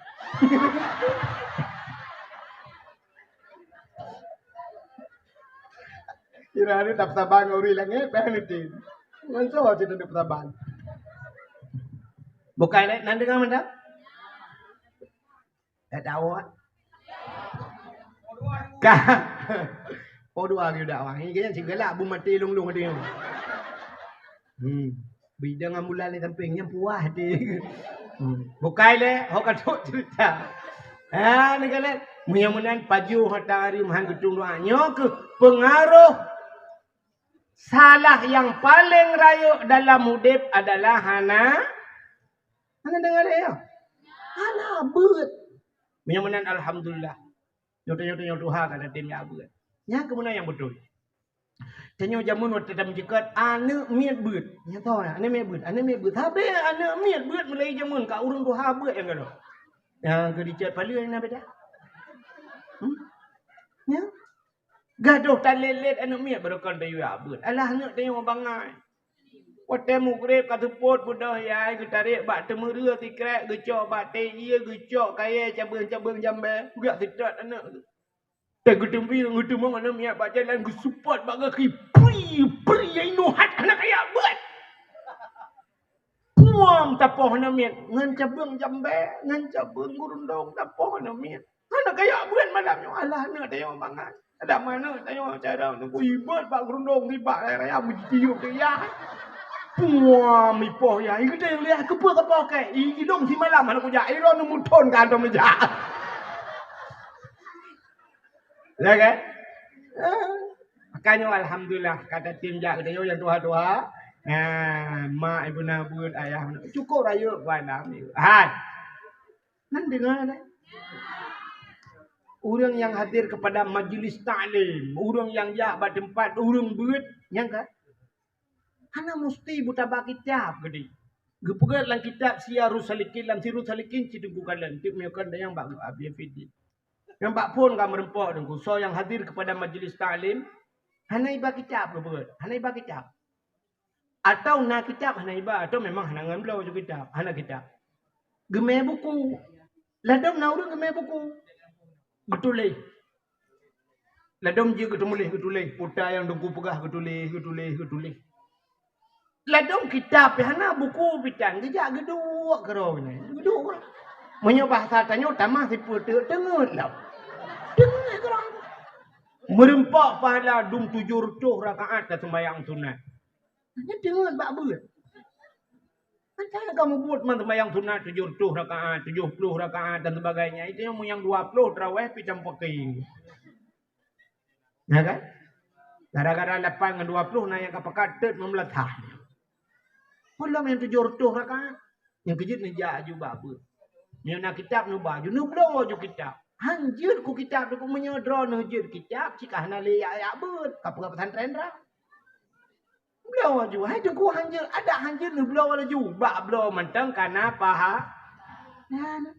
Kira ni tak sabar ngon ureueng langit, dah ni tin. Ngon soe cit tak sabar. Bukai lé, nan deungoe mantap? Eh, dakwah. Ka. Oh, dua lagi dakwah. Ini kan segala bu mati lung-lung tadi. Hmm. Bidang ambulan di samping yang puas hati. Hmm. Bukai lé, ho ka tok cerita. Ha, ni kan lé. Meunyoe meunan pajoh hata hari meuhan geutung doa. Nyoe keuh pengaruh salah yang paling rayeuk dalam udeb adalah hana, hana deungoe lé ya. Hana beuet. Meunyoe meunan alhamdulillah. Nyoe tanyoe-tanyoe tuha ka tatem jak beuet. Nyan keuh meunan nyang beutôi. Tanyoe jameun watèe tameujeukat aneuk miet beuet. Nyata aneuk miet beuet, aneuk miet beuet. Sabe aneuk miet beuet mulai jameun ka ureueng tuha beuet nyang gadôh. Nyang keu dicet paleue na beda. Hmm? Nya? Gadôh talét-lét aneuk miet barokon tayue beuet. Alah aneuk tanyoe bangai. Watèe mugreb ka seupôt beudôh yai geutarek bak teumeureu sikrek geucok bak teh ie geucok kayèe cabeueng-cabeueng jambèe. Geujak seutôt aneuk. Teuh geuteumbi geuteumong aneuk miet bak jalan geuseupôt bak gaki. Pri, pri, ai nuhat hana kaya beuet. Puam tapoh aneuk miet ngon cabeueng jambèe ngon cabeueng gurundong tapoh aneuk miet. Hana kaya beuet malam nyoe alah aneuk tanyoe bangai. Ada mana tanyoe cara nunggu ibat bak gurundong ribak raya-raya meujitiup tu ya. Puam ipoh ya, i geude liah keupeue ka poh kèe. I gidong simalam hana kujak, i lôn muthon ka antom jak. Ya kan? Ah. Makanya alhamdulillah kata tim jak geutanyoe nyang tuha-tuha. Nah, mak ibu na beuet ayah cukup rayeuk buat aneuk. Hai. Nan deungoe deh. Ureueng nyang hadir kepada majlis taklim, ureueng nyang jak bak teumpat ureueng beuet, nyang ka? Hana musti beutaba kitab geude. Geupeugah lam kitab Siyarus Salikin, lam Sirus Salikin cit teungku kalon, teuk meunyoe kon dayang bak Abi Fidi. Nyang bak phon ka meureumpok teungku, soe nyang hadir kepada majlis taklim, hana iba kitab geupeugah, hana iba kitab. Atau na kitab hana iba, atau memang hana ngon bloe ju kitab, hana kitab. Geumè buku. Ladôm na ureueng geumè buku. Geutuléh. Ladôm jeuet geutuléh, geutuléh. Puta nyang teungku peugah geutuléh, geutuléh, geutuléh. Ladôm kitab pih hana buku pitan geujak geuduek keudroe nyan. Geuduek. Meunyoe bahasa tanyoe tamah sipeue teuk teungeut lom. Teungeut keudroe. Meureumpok pahala dum tujoh reutôh rakaat ka seumayang sunat. Nyan teungeut bak beuet. Macam kamu buet man sembahyang sunat tujoh reutôh rakaat, tujoh ploh rakaat dan sebagainya. Itu yang, yang dua ploh tarawih pi tam pakai. Ya kan? Gara-gara lapan ngon dua ploh na nyang ka pakat teut meumeulatah. Peulom nyang tujoh reutôh rakaat. Nyang keujeuet neujak aju bak beuet. Nyoe na kitab neuba aju, neubloe aju kitab. Han jeuet ku kitab tu, meunyoe droeneuh jeuet kitab, cit ka hana lé yak-yak beuet, ka peugah pesantren droe. Bloe laju. Hai teungku han jeuet, adak han jeuet neubloe laju. Bak bloe mantong kana paha. Nyan.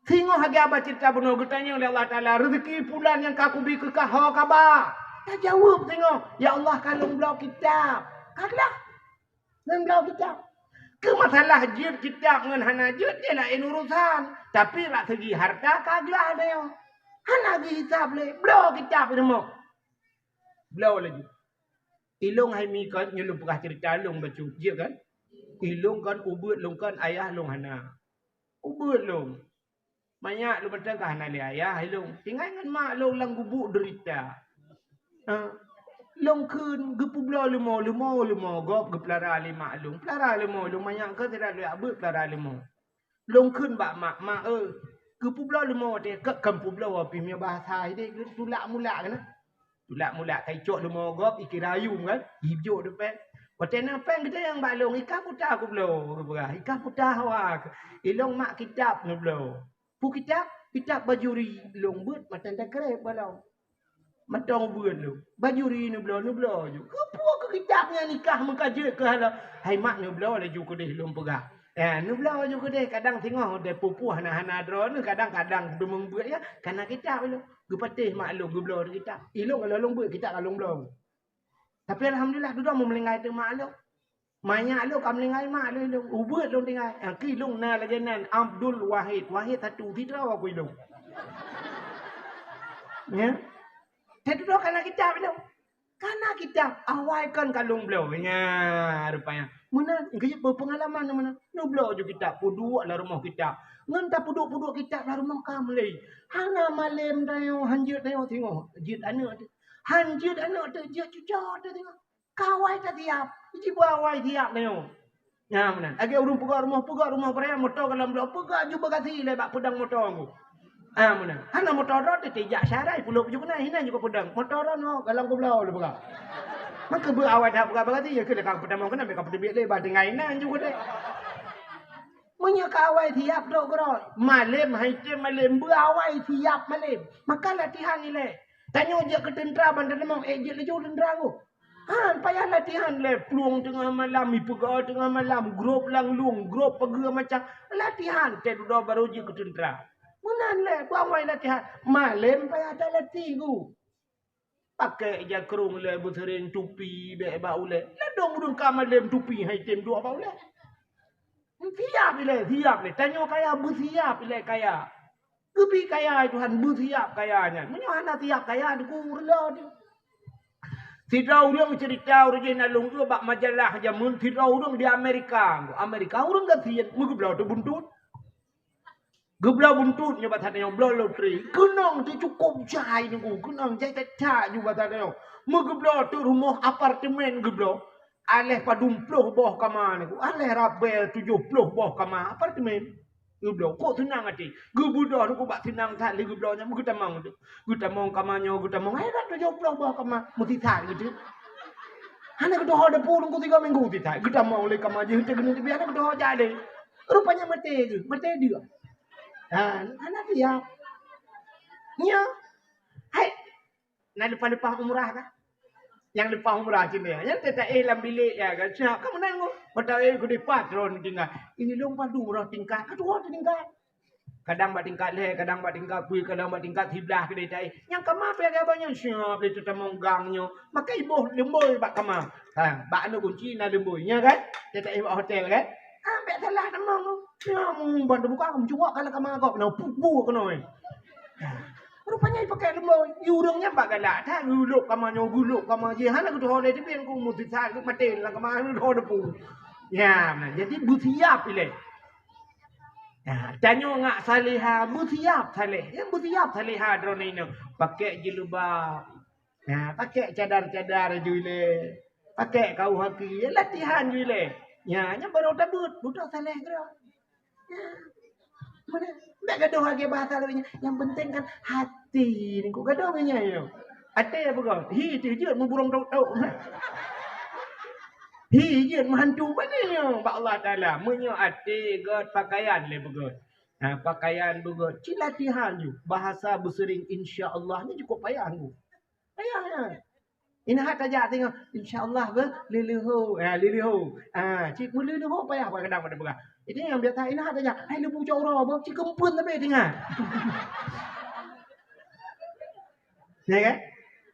Singoh lagèe haba ceurita bunoe geutanyong lé Allah Taala, "Reuzeki pulan nyang ka kubi keu kah ho ka ba?" Tajaweueb singoh, "Ya Allah, ka lôn bloe kitab." Ka glah. Lôn bloe kitab. Keu masalah jeuet kitab ngon hana jeuet, nyan laén urusan. Tapi bak segi harta ka glah nyoe. Hana geuhisab lé, bloe kitab rumoh. Bloe laju. Ilôn hai mi kon, nyoe lôn peugah ceurita lôn bacut, jeuet kan? Ilôn kon, ubeuet lôn kon, ayah lôn hana. Ubeuet lôn. Manyak lôn mantong ka hana lé ayah ilôn. Tinggai ngon mak lôn lam gubuk deurita. Ha. Lôn kheun geupubloe leumo, leumo, leumo gob geupeulara lé mak lôn. Peulara leumo, lôn manyak kon sira lôn jak beuet peulara leumo. Lôn kheun bak mak, "Mak, eu, geupubloe leumo watèe kèk kon publoe pih meunyoe bahasa idéh tulak mulak keunan." Tulak mulak ka icok leumo gob, ikira ayum kan, ijok di péng. Watèe na péng geutanyong bak lôn, "I kah puta kubloe?" Geupeugah, "I kah puta hawa?" "Ilôn mak kitab neubloe." "Peue kitab?" "Kitab bajuri." Lôn beuet mantong takreb bak lôn. Mantong beuet lôn. Bajuri neubloe, neubloe ju. Keupeue keu kitab nyan i kah meuka jeuet keu hana? Hai mak neubloe laju keudeh lôn peugah. Eh, neubloe ju keudeh kadang singoh deh pupuh hana-hana droeneuh kadang-kadang deungon beuet ya. Kana kitab ilôn. Geupatéh mak lôn geubloe di kitab. Ilôn ka lôn beuet kitab ka lôn bloe. Tapi alhamdulillah dudoe meulinggai teuk mak lôn. Manyak lôn ka meulinggai mak lôn, lôn ubeuet lôn tinggai. Nyang keu lôn na lagèe nan Abdul Wahid. Wahid satu sidroe ku ilôn. Ya. Teududoe kana kitab ilôn. Kana kitab awai kan kalon bloe. Nya, rupanya. Meunan, geuyue peungalaman meunan. Neubloe ju kitab, peuduek lam rumoh kitab. Ngon tapeuduek-peuduek kitab lam rumoh ka mulai. Hana malem tanyoe, hanjeuet tanyoe singoh. Jeuet aneuk teuh. Hanjeuet aneuk teuh, jeuet cucoe teuh singoh. Ka awai tasiap. Jiba awai siap tanyoe. Nyan meunan. Lagèe ureueng peugah rumoh, peugah rumoh barayam, moto galom bloe, peugah ju bagasi lé bak peudong moto ngku. Ah, meunan. Hana moto droe teuh, jak syarai pulôh baju keunan, hinan ju ka peudong. Moto droe nyoe galom geubloe lé peugah. Maka beu awai that peugah bagasi, ya keu lekang peutamong keunan, meuka peuteubiet lé, bah tinggai inan ju keudeh. Meunyoe ka awai siap trok keudroe, malem, hai tem malem, beu awai siap malem. Maka latihan ilèe. Tanyoe jeuet keu teuntra ban teuneumong, eh, jeuet laju teuntra ngku. Han payah latihan lé plueng teungoh malam, ipeugah teungoh malam, grob lam lueng, grob peugah macam. Latihan teuh dudoe barô jeuet keu teuntra. Meunan lé, beu awai latihan. Malem payah talatih ngku. Pakai jakrong lé, beuseuréng tupi bèk bak ulèe. Ladôm ureueng ka malem tupi hai tem duek bak ulèe. Siap ilèe, siap ilèe. Tanyoe kaya, beusiap ilèe kaya. Geubi kaya Tuhan, beusiap kaya nyan. Meunyoe hana siap kaya, dikeue reuloh teuh. Sidroe ureueng ceurita ureueng jih na lôn yue bak majalah jameun, sidroe ureueng di Amerika. Amerika ureueng gasien, meugeubloe teuh buntut. Geubloe buntut nyoe bak that nyoe, bloe lotri. Keunong teuh cukôp jai nunggu, keunong jai that-that nyoe bak that nyoe. Meugeubloe teuh rumoh apartemen geubloe. Aléh padum ploh boh kama nunggu, aléh rabèe tujoh ploh boh kama apartemen. Geubloe, kok seunang até. Geubeudôh nunggu bak seunang that lé geubloe nyan, geutamong teuh. Geutamong kama nyoe, geutamong, hai, tujoh ploh boh kama, meusisat geuh teuh. Hana geudoh depu nunggu tiga minggu sisat. Geutamong lé kama jih teuh geuneuk teubiet, hana geudoh jak lé. Rupanya maté geuh, maté deuh. Ha, hana siap. Nyoe. Hai. Na leupah-leupah umrah kah? Nyang leupah umrah cit nyan. Nyan teuh taéh lam bilék ya kan. Siap ka meunan ngku. Mata éh geude patron tinggai. Ini lôn padu umrah tingkat. Ka tuha teuh tingkat. Kadang bak tingkat lhèe, kadang bak tingkat peuet, kadang bak tingkat siblaih keudéh taéh. Nyang kama pih lagèe abang nyan siap lé teutamong gang nyoe. Makai boh leumbôi bak kama. Ha, bak aneuk kunci na leumbôi. Nya kan? Teuh taéh bak hotel kan? Ah, bèk salah tamong tu. Ya, mu ban teubuka, meucuwak ka lam kama gob, na pubu keunoe. Rupanya ipakai leumbôi. I ureueng nyan bak galak that, geulok kama nyoe, geulok kama jih. Hana geutuho lé teubiet ku, meusisat geuh maté lam kama, hana geutuho depu. Ya, nah, jadi beusiap ilèe. Ya, tanyoe ngat saleha, beusiap saleh. Ya, beusiap saleha droeneuh inong. Pakai jilbab. Nah, pakai cadar-cadar ju ilèe. Pakai kaos kaki, ya, latihan ju ilèe. Ya, nyan barô tabeuet, beutôi saleh keudroe. Ya. Mana? Bèk gadoh lagèe bahasa laén nyan. Yang penting kan hati ni, kok gadoh ngon nyan, ya. Até apa kau? Hi, teuh jeuet meuburông tok-tok. Hi, jeuet meuhantu bani nyoe bak Allah Taala. Meunyoe até göt, pakaian lé beugöt. Ha, pakaian beugöt. Cit latihan ju. Bahasa beuseuring insya Allah ni cukup payah ju. Payah nyan. Ingat tajak singoh, insya Allah beuh, leuleuho. Ha, leuleuho. Ha, cit meuleuho payah bak kadang pada peugah. Jadi nyang biasa ingat tajak, hai leubeh cok uroe beuh, cit keumpeuen tapi ingat. Ya kan?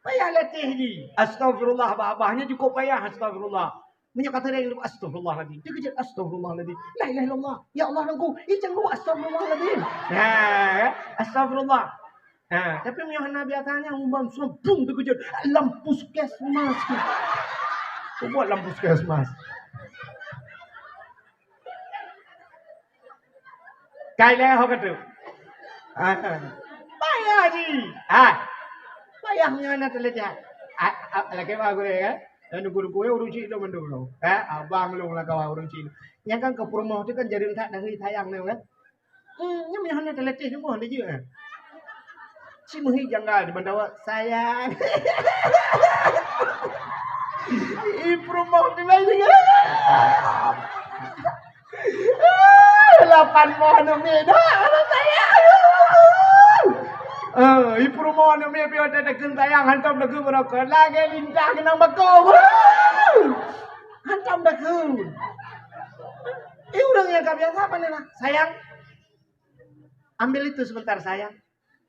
Payah latih jih. Astagfirullah, babah nyan cukup payah astagfirullah. Meunyoe ka seuréng, astagfirullahaladzim. Teukeujot, astagfirullahaladzim. La ilaha illallah. Ya Allah, Tuhanku. Ih, canggu, astagfirullahaladzim. Nah, astagfirullah. Ha, tapi meunyoe hana biasa nyan, umam seumpung teukeujot. Lam puskesmas. Peue buet lam puskesmas? Kai lé ho katu. Ah. Payah jih. Ah. Payah nyan na teuleujah. Ah, ah, lagèe bak gurèe, kan? Dan guru-guru ureueng chik lôn mandum lôn. Eh, abang lôn lah kawan ureueng chik. Nyan kan keu peurumoh tu kan jadi that dari sayang ni, kan? Hmm, nyan meunan hana teulatih tu pun dia je, eh. Si meuhi janggal di bantawa, sayang. Ih, peurumoh tu lain juga. Lapan boh aneuk miet dah, aneuk sayang. Eh, ih, peurumoh aneuk miet piôh teukeun sayang, hantom teukeun beurokot. Lagèe lintah keunong bakong. Hantom teukeun. Ih, ureueng nyang ka biasa pane na, sayang. Ambil itu sebentar, sayang.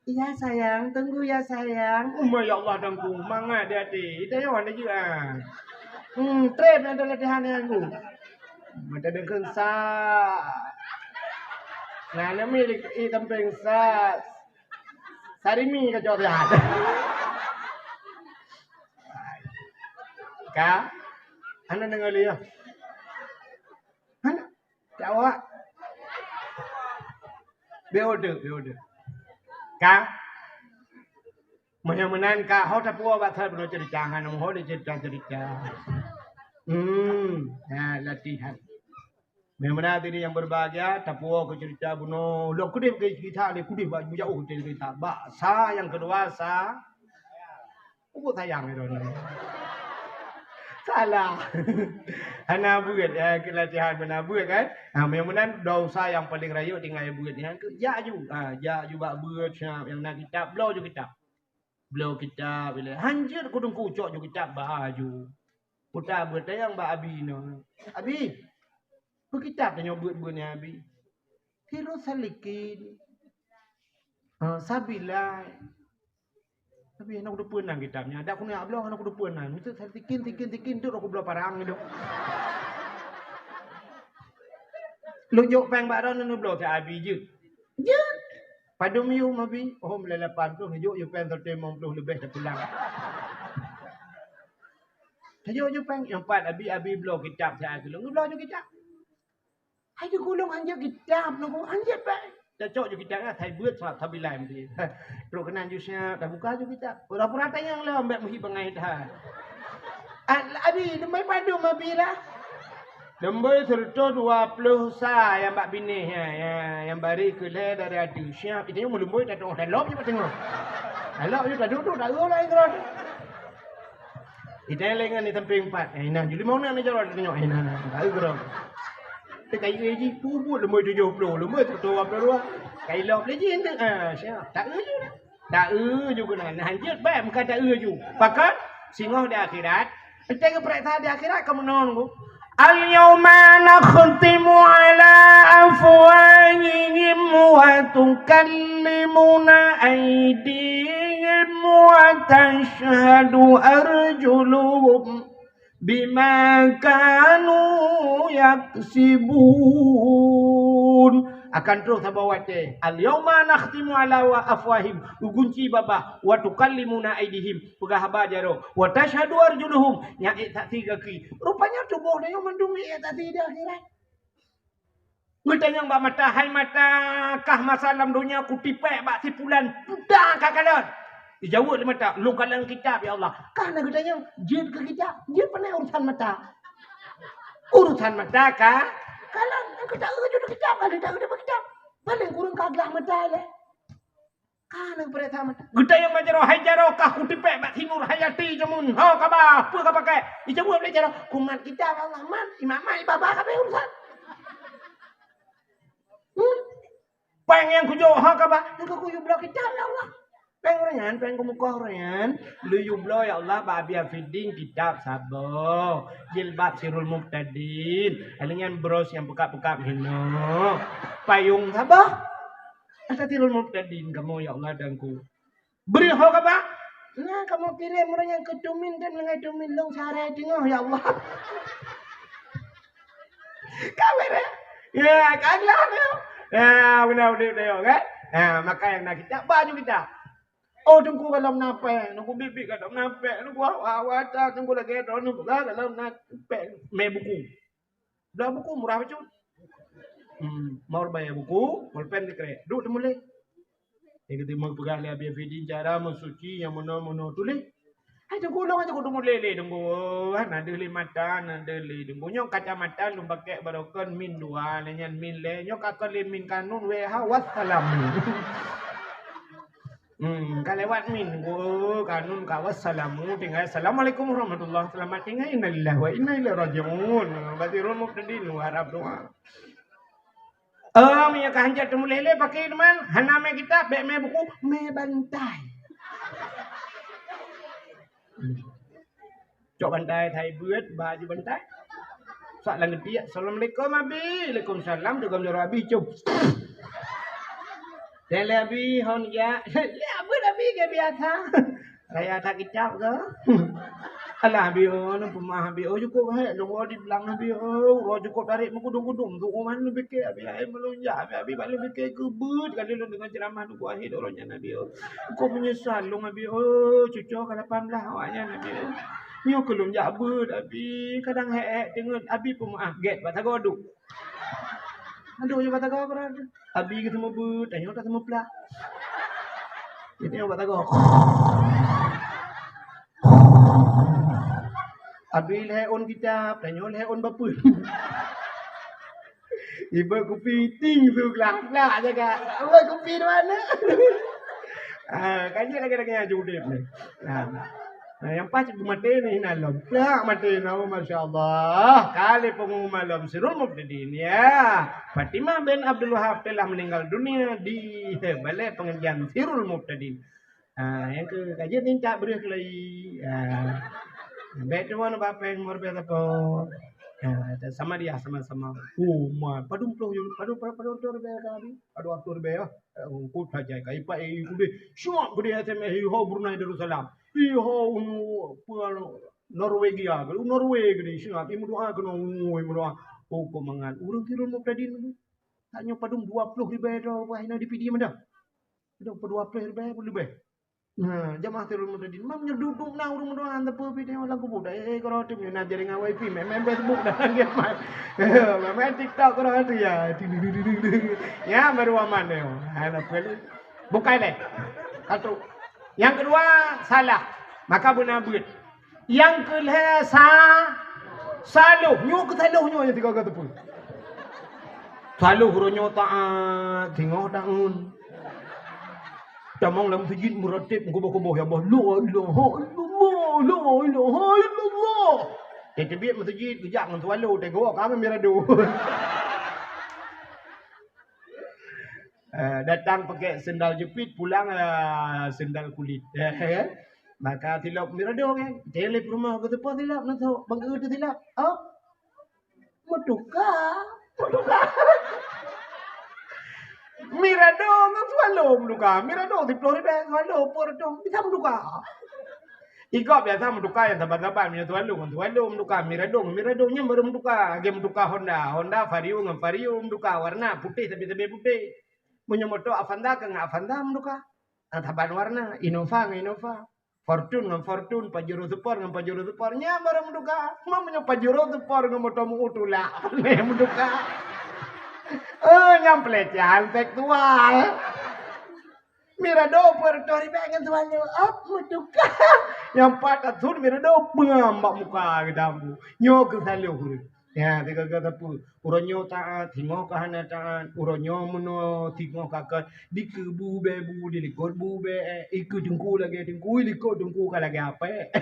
Iya, sayang. Tunggu ya, sayang. Uma, ya Allah, Tuhanku. Mangat di até. Ita nyawa na jeuet, ah. Hmm, trép nyang ada latihan nyang ku. Mata dengkeun sa. Nah, nami di, i, tampéng sa. Sarimi ka jawab ya. Ka? Hana deungoe lé, ya? Hana? Cak awak? Beu deuh, beu deuh. Ka? Meunyoe meunan ka, ho tapuwoe bak that bunoe ceurita, hana ho lé ceurita-ceurita. Hmm, ha, latihan. Meunyoe meunan tadi nyang berbahagia, tapuwoe keu ceurita bunoe. Lôn keudeh keu ceurita, lé keudeh bak jauh keu ceurita. Bak sa nyang keudua, sa. Ubak sayang droeneuh. Salah. Hana beuet, eh, keu latihan hana beuet kan? Ha, meunyoe meunan desya nyang paleng rayeuk tinggai beuet nyan keu jak aju. Ha, jak aju bak beuet siap nyang na kitab, bloe aju kitab. Bloe kitab ilée. Hanjeuet keu teungku cok aju kitab bak aju. Puta beuet tanyong bak abi nyoe. Abi, peu kitab tanyoe beuet-beuet nyan abi? Sirus Salikin. Ha, Sabilai. Tapi hana kuteupeu nan kitab nyan. Adak keuneuk bloe hana kuteupeu nan. Meusti Salikin, Salikin, Salikin, duk aku bloe parang gitu. Lôn jok péng bak droeneuh, neubloe keu abi jeuet. Jeuet. Padum yum abi? Oh, meulai lapan ploh, neujok yum péng seratus lima puluh leubeh tapulang. Neujok yum péng, nyang pat abi, abi bloe kitab siat keu lôn. Neubloe yum kitab. Hai, di gulong hanjeuet kitab, nunggu hanjeuet bak. Tacok ju kitab nyan, hai beuet surat Sabilai meuti. Trok keunan ju siap, tabuka ju kitab. Pura-pura tanyong lom, bèk meuhi bangai that. Ah, abi, leumbai padum abi lah. Leumbai seratus dua puluh sa nyang bak binéh nyan, nyang, nyang bari keu lhèe dari adu. Siap, itu nyang meuleumbai dah tengok, dah lom je bak tengok. Dah lom je, dah duduk, dah ureueng laén keudroe. Itang lé ngon di sampéng pat. Eh, nah, juli mau nak jalan tengok. Eh, nah, nah, tak gerak. Tekai ji pubut lemboi tujuh puluh, lemboi seratus dua puluh dua. Kai lop lé jin tu. Ah, siap. Tak eu ju dah. Tak eu ju kena. Nah, hanjeuet baik muka tak eu ju. Pakat singoh di akhirat. Entah ke periksa di akhirat kamu nunggu. Al-yawma nakhtimu ala afwahihim wa tukallimuna aydihim wa tashhadu arjuluhum bima kanu yaksibun. Akan troh saboh watèe. Al-yawma nakhtimu ala wa afwahihim, geugunci babah, wa tukallimuna aydihim, peugah haba jaroe, wa tashhadu arjuluhum, nyan ék saksi gaki. Rupanya tuboh tanyoe mandum ék saksi di akhirat. Geutanyong bak mata, "Hai mata, kah masa lam donya kutipék bak si pulan puta ka kalon?" Jijaweueb lé mata, "Lôn kalon kitab, ya Allah." Ka na geutanyong, "Jeuet keu kitab, jeuet pane urusan mata?" Urusan mata ka kalon, nyang keu ta eu jeuet kitab, ka ta eu kitab. Paleng kureueng ka glah mata lé. Ka na geupeuriksa mata. Geutanyong bak jaroe, "Hai jaroe, kah kutipék bak si Nur Hayati jameun? Ho kaba, peue ka pakai?" Jijaweueb lé jaroe, "Kumat kitab Allah, mat, imat-mat, iba-ba kabeh urusan." Hmm? Péng nyang kujok, ho kaba, nyang ka kuyue bloe kitab, ya Allah. Péng ureueng nyan, péng keumukoh ureueng nyan, lôn yue bloe, ya Allah, bak Abi Afidin kitab saboh, jilbab Sirul Mubtadin, lheueh nyan bros nyang peukab-peukab hinoe, payong saboh. Ata Sirul Mubtadin kamoe, ya Allah, dan ku. Bri ho kaba? Nah, kamoe kirém ureueng nyang keu tumin dan leungai tumin lôn sarai teungoh, ya Allah. Ka beureh. Ya, ka glah tu. Ya, beuna udép tu, kan? Ha, maka nyang na kitab, baju kitab. Oh, teungku, golom na péng. Teungku, biet-biet golom na péng. Teungku, awak-awak ata, teungku, lagèe droeneuh, golom na péng. Mé buku. Blah buku murah bacut. Hmm, mau bayar buku, mau péng dikrek. Duek teumuléh. Nyang keutimong peugah lé Abi Afidin cara meusuci nyang meunoe-meunoe tuléh. Hai teungku, ulôn aja kuteumuléh lé teungku. Hana deuh lé mata, hana deuh lé teungku. Nyoe kacamata lôn pakék barokon min dua, lé nyan min lé. Nyoe ka kon lé min kanun W H wassalam. Hmm, ka lewat min. Oh, kanun ka wassalamu, tinggai assalamualaikum warahmatullah. Selamat tinggai, innalillahi wa inna ilaihi raji'un. Basirul Mubtadin, harap doa. Oh, meunyoe ka hanjeuet teumuléh lé, paké teuma, hana mé kitab, bèk mé buku, mé bantai. Cok bantai, thai beuet, baju bantai. Sak lam geutiek, "Assalamualaikum, Abi." "Waalaikumsalam," teugom jaroe Abi, cop. Lé Abi, hon jak. Lé Abi, lagèe biasa. Raya that kitab ke? Alah, Abi, oh, nang peumah, Abi, oh, cukôp hék, lôn di blang, Abi, oh, uroe cukôp tarek meugudum-gudum, tu uman neupiké, Abi, ai meulunjak, Abi, Abi, bak lôn piké keubeut kali lôn deungoe ceuramah Teungku Wahid uroe nyan, Abi, oh. Kok meunyeusal lôn, Abi, oh, cucoe ka lapan blah awak nyan, Abi, oh. Nyoe keu lôn jak beuet, Abi, kadang hék-hék teungeut, Abi peumeu'ah, gét bak sagoe duek. Aduh, nyoe bak sagoe keudroe. Abi geuseumeubeuet, tanyoe taseumeuplah. Jadi nyoe bak sagoe. Abi lhèe ôn kitab, tanyoe lhèe ôn bapeue. Ibeuet kupi ting su glak-glak jaga. Ibeuet kupi di mana? Ah, kan jeuet lagèe-lagèe nyan udép ni. Nah. Nah, nyang paih maté ni hina lom. Plak maté na, oh, masya Allah. Kali pengumuman lom Sirul Mubtadin, ya. Fatimah bin Abdul Wahab telah meninggal dunia di balai pengajian Sirul Mubtadin. Ah, nyang keu ka jeuet ni tak breuh keulai. Ah. Bèk tuan bak pèng meureubèh sapo. Ah, sama dia sama-sama. Oh, ma, padum ploh, padum, padum, padum ploh ribèe ka habis. Padum ploh ribèe, ya. Eh, engkau saja ka ipak, eh, udeh. Syok udeh S M S, eh, ho Brunei Darussalam. Eh, ho unu, apa, Norwegia, Norway gini, syok, eh, meudoa keunoe, oh, meudoa. Oh, kok mangat. Ureueng Sirul Mubtadin tu. Tak nyoe padum dua ploh ribèe droe, wah, ina di P D M dah. Padum dua ploh ribèe pun leubeh. Nah, jamaah Sirul Mubtadin. Mam nyoe duek-duek na ureueng meudoa, tapi pi tengok lam kubu. Dah, eh, eh, kalau tu nyoe na jaringan wifi, main, main Facebook dah, main game, main. Main TikTok kalau tu ya. Ya, baru aman dia. Ha, nak perlu. Bukan deh. Satu. Yang kedua, salah. Maka beuna beuet. Nyang keu lhèe sa-, saloh. Nyoe keu saloh nyoe nyang tiga-tiga teupeu. Saloh uroe nyoe taat, singoh taun. Tamong lam meuseujid meurateb meukuboh-kuboh, ya Allah, la ilaha illallah, la ilaha illallah. Teubiet meuseujid, geujak ngon swallow, teugoe kami mirado. Eh, datang pakai sendal jepit, pulang, eh, sendal kulit. Maka tilop mirado kan. Teuliep rumoh keu teupeu tilop, neusok bangeu teu tilop. Oh. Meutuka. Meutuka. Mirado ngon swallow meutuka. Mirado siploh ribèe, swallow peuet reutôh. Bisa meutuka. Igob biasa meutuka nyang saban-saban, meunyoe swallow ngon swallow meutuka, mirado ngon mirado nyan baru meutuka. Lagèe meutuka Honda, Honda Vario ngon Vario meutuka, warna putéh sabe-sabe putéh. Meunyoe moto Avanza ka ngon Avanza meutuka. Saban warna, Innova ngon Innova. Fortuner ngon Fortuner, Pajero Sport ngon Pajero Sport. Nyan baru meutuka. Meunyoe Pajero Sport ngon moto meu tulak, meutuka. Oh, nyan pelecehan seksual. Mirado peuet reutôh ribèe ngon swallow, ap meutuka. Nyang pat ratus mirado peungam bak muka geutambu. Nyoe keu saloh ureueng. Ya, tiga-tiga teupeu. Uroe nyoe taat, singoh ka hana taat. Uroe nyoe meunoe, singoh ka kon. Dikeue bu bèe bu, dilikot bu bèe, eh, ikeue teungku lagèe teungku, ilikot teungku ka lagèe apèe.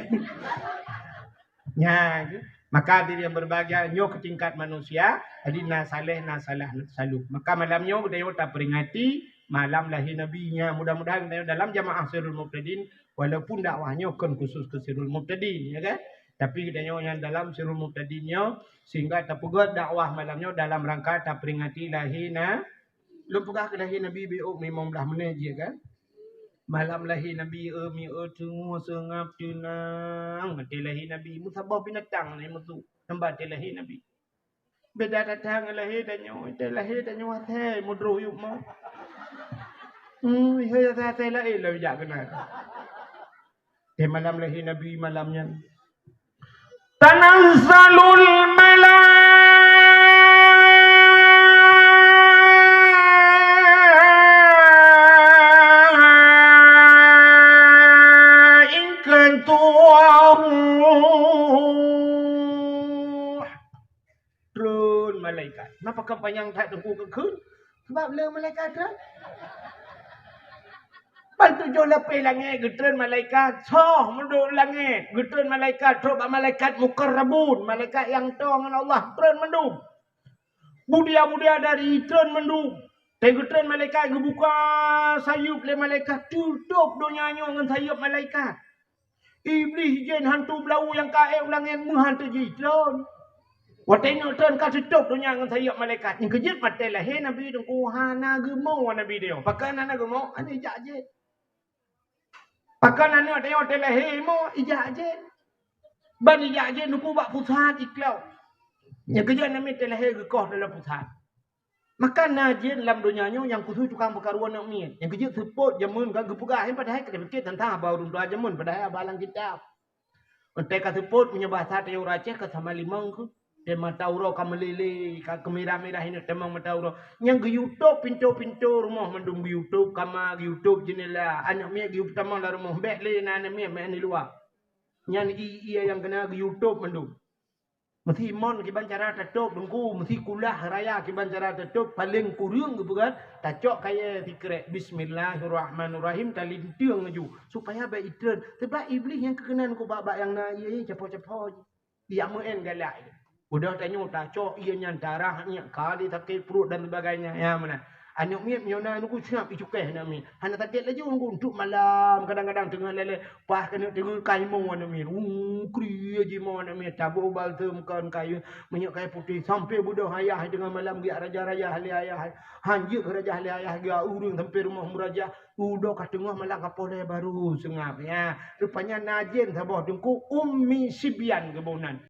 Nyan, maka hadirin yang berbahagia, nyoe keu tingkat manusia, jadi na saleh, na salah, na saloh. Maka malam nyoe geutanyoe taperingati malam lahé Nabi nyan. Mudah-mudahan geutanyoe dalam jamaah Sirul Mubtadin, walaupun dakwah nyoe kon khusus keu Sirul Mubtadin, ya kan? Tapi geutanyoe nyang dalam Sirul Mubtadin nyoe, sehingga tapeugöt dakwah malam nyoe dalam rangka taperingati lahé na-, lôn peugah keu lahé Nabi beu limong blah menit jih kan? Malam lahé Nabi, eh, mi, eh, teungoh seungab teunang. Watèe lahé Nabi, meusaboh binatang na meusu. Nyan watèe lahé Nabi. Beda that ngon lahé tanyoe, watèe lahé tanyoe asai meudroh yup mo. Hmm, ihoi asai-asai laén lom jak keunan. Di malam lahé Nabi malam nyan. Tanazzalul malaikatu war-ruh. Treun malaikat. Napa ka panyang that teungku keu kheun? Sabab le malaikat treun. Ban tujoh lapéh langét geutreun malaikat, soh meuduek langét, geutreun malaikat, trok bak malaikat mukarrabun, malaikat nyang toe ngon Allah, treun mandum. Mulia-mulia dari treun mandum. Teugeutreun malaikat, geubuka sayeuep lé malaikat, tutôp donya nyoe ngon sayeuep malaikat. Iblih jén hantu blau nyang ka ék u langét meuhan teujitreun. Watèe nyoe treun ka teutôp donya ngon sayeuep malaikat. Nyang keujeuet watèe lahé Nabi Teungku hana geumo Nabi nyoe. Pakon hana geumo? Hana ijak jén. Pakon aneuk tanyoe watèe lahé mo ijak jén. Ban ijak jén Teungku bak pusat iklok. Nyang keujeuet namiet watèe lahé geukoh dalam pusat. Maka na jén lam donya nyoe nyang khusos tukang peukaru aneuk miet. Nyang keujeuet seupôt jameun ka geupeugah, nyan padahai ka geupiké teuntang haba ureueng tuha jameun, padahai haba lam kitab. Meutai ka seupôt meunyoe basa teuh ureueng Aceh ka sama limong keu. Teuh mata uroe ka meulilé, ka keumirah-mirah inong teuh mata uroe. Nyang geuyue tôp pintoe-pintoe rumoh mandum geuyue tôp, kama geuyue tôp, jeundela. Aneuk miet geuyue peutamong lam rumoh, bèk lé na aneuk miet meu'en di luwa. Nyan ié-ié nyang keuneuk geuyue tôp mandum. Meusi mon kiban cara tatôp Teungku, meusi kulah raya kiban cara tatôp, paleng kureueng geupeugah, tacok kayèe sikrek, bismillahirrahmanirrahim, talinteung laju, supaya bèk itreun. Sabab Iblih nyang keukeunong Teungku bak-bak nyang na ié-ié capo-capo jih. Ijak meu'en galak jih. Udah tanyoe tacok ié nyan darah nyan, ka lé sakét pruet dan sebagainya. Ya, meunan. Aneuk miet meunyoe na Teungku seungab icukéh aneuk miet. Hana sakét laju Teungku, untuk malam kadang-kadang teungoh lalé, paih keuneuk teungoh ka imoe aneuk miet. Uh, kriet jimoe aneuk miet, taboh balsem kon kayèe, minyeuk kayèe putéh, sampoe beudôh ayah teungoh malam geujak rajah-rajah lé ayah. Han jeuet rajah lé ayah, geujak ureueng sampoe rumoh meurajah. Udah ka teungoh malam ka poh lhèe baru seungab. Ya, rupanya na jén saboh Teungku, ummi sibyan geuboh nan.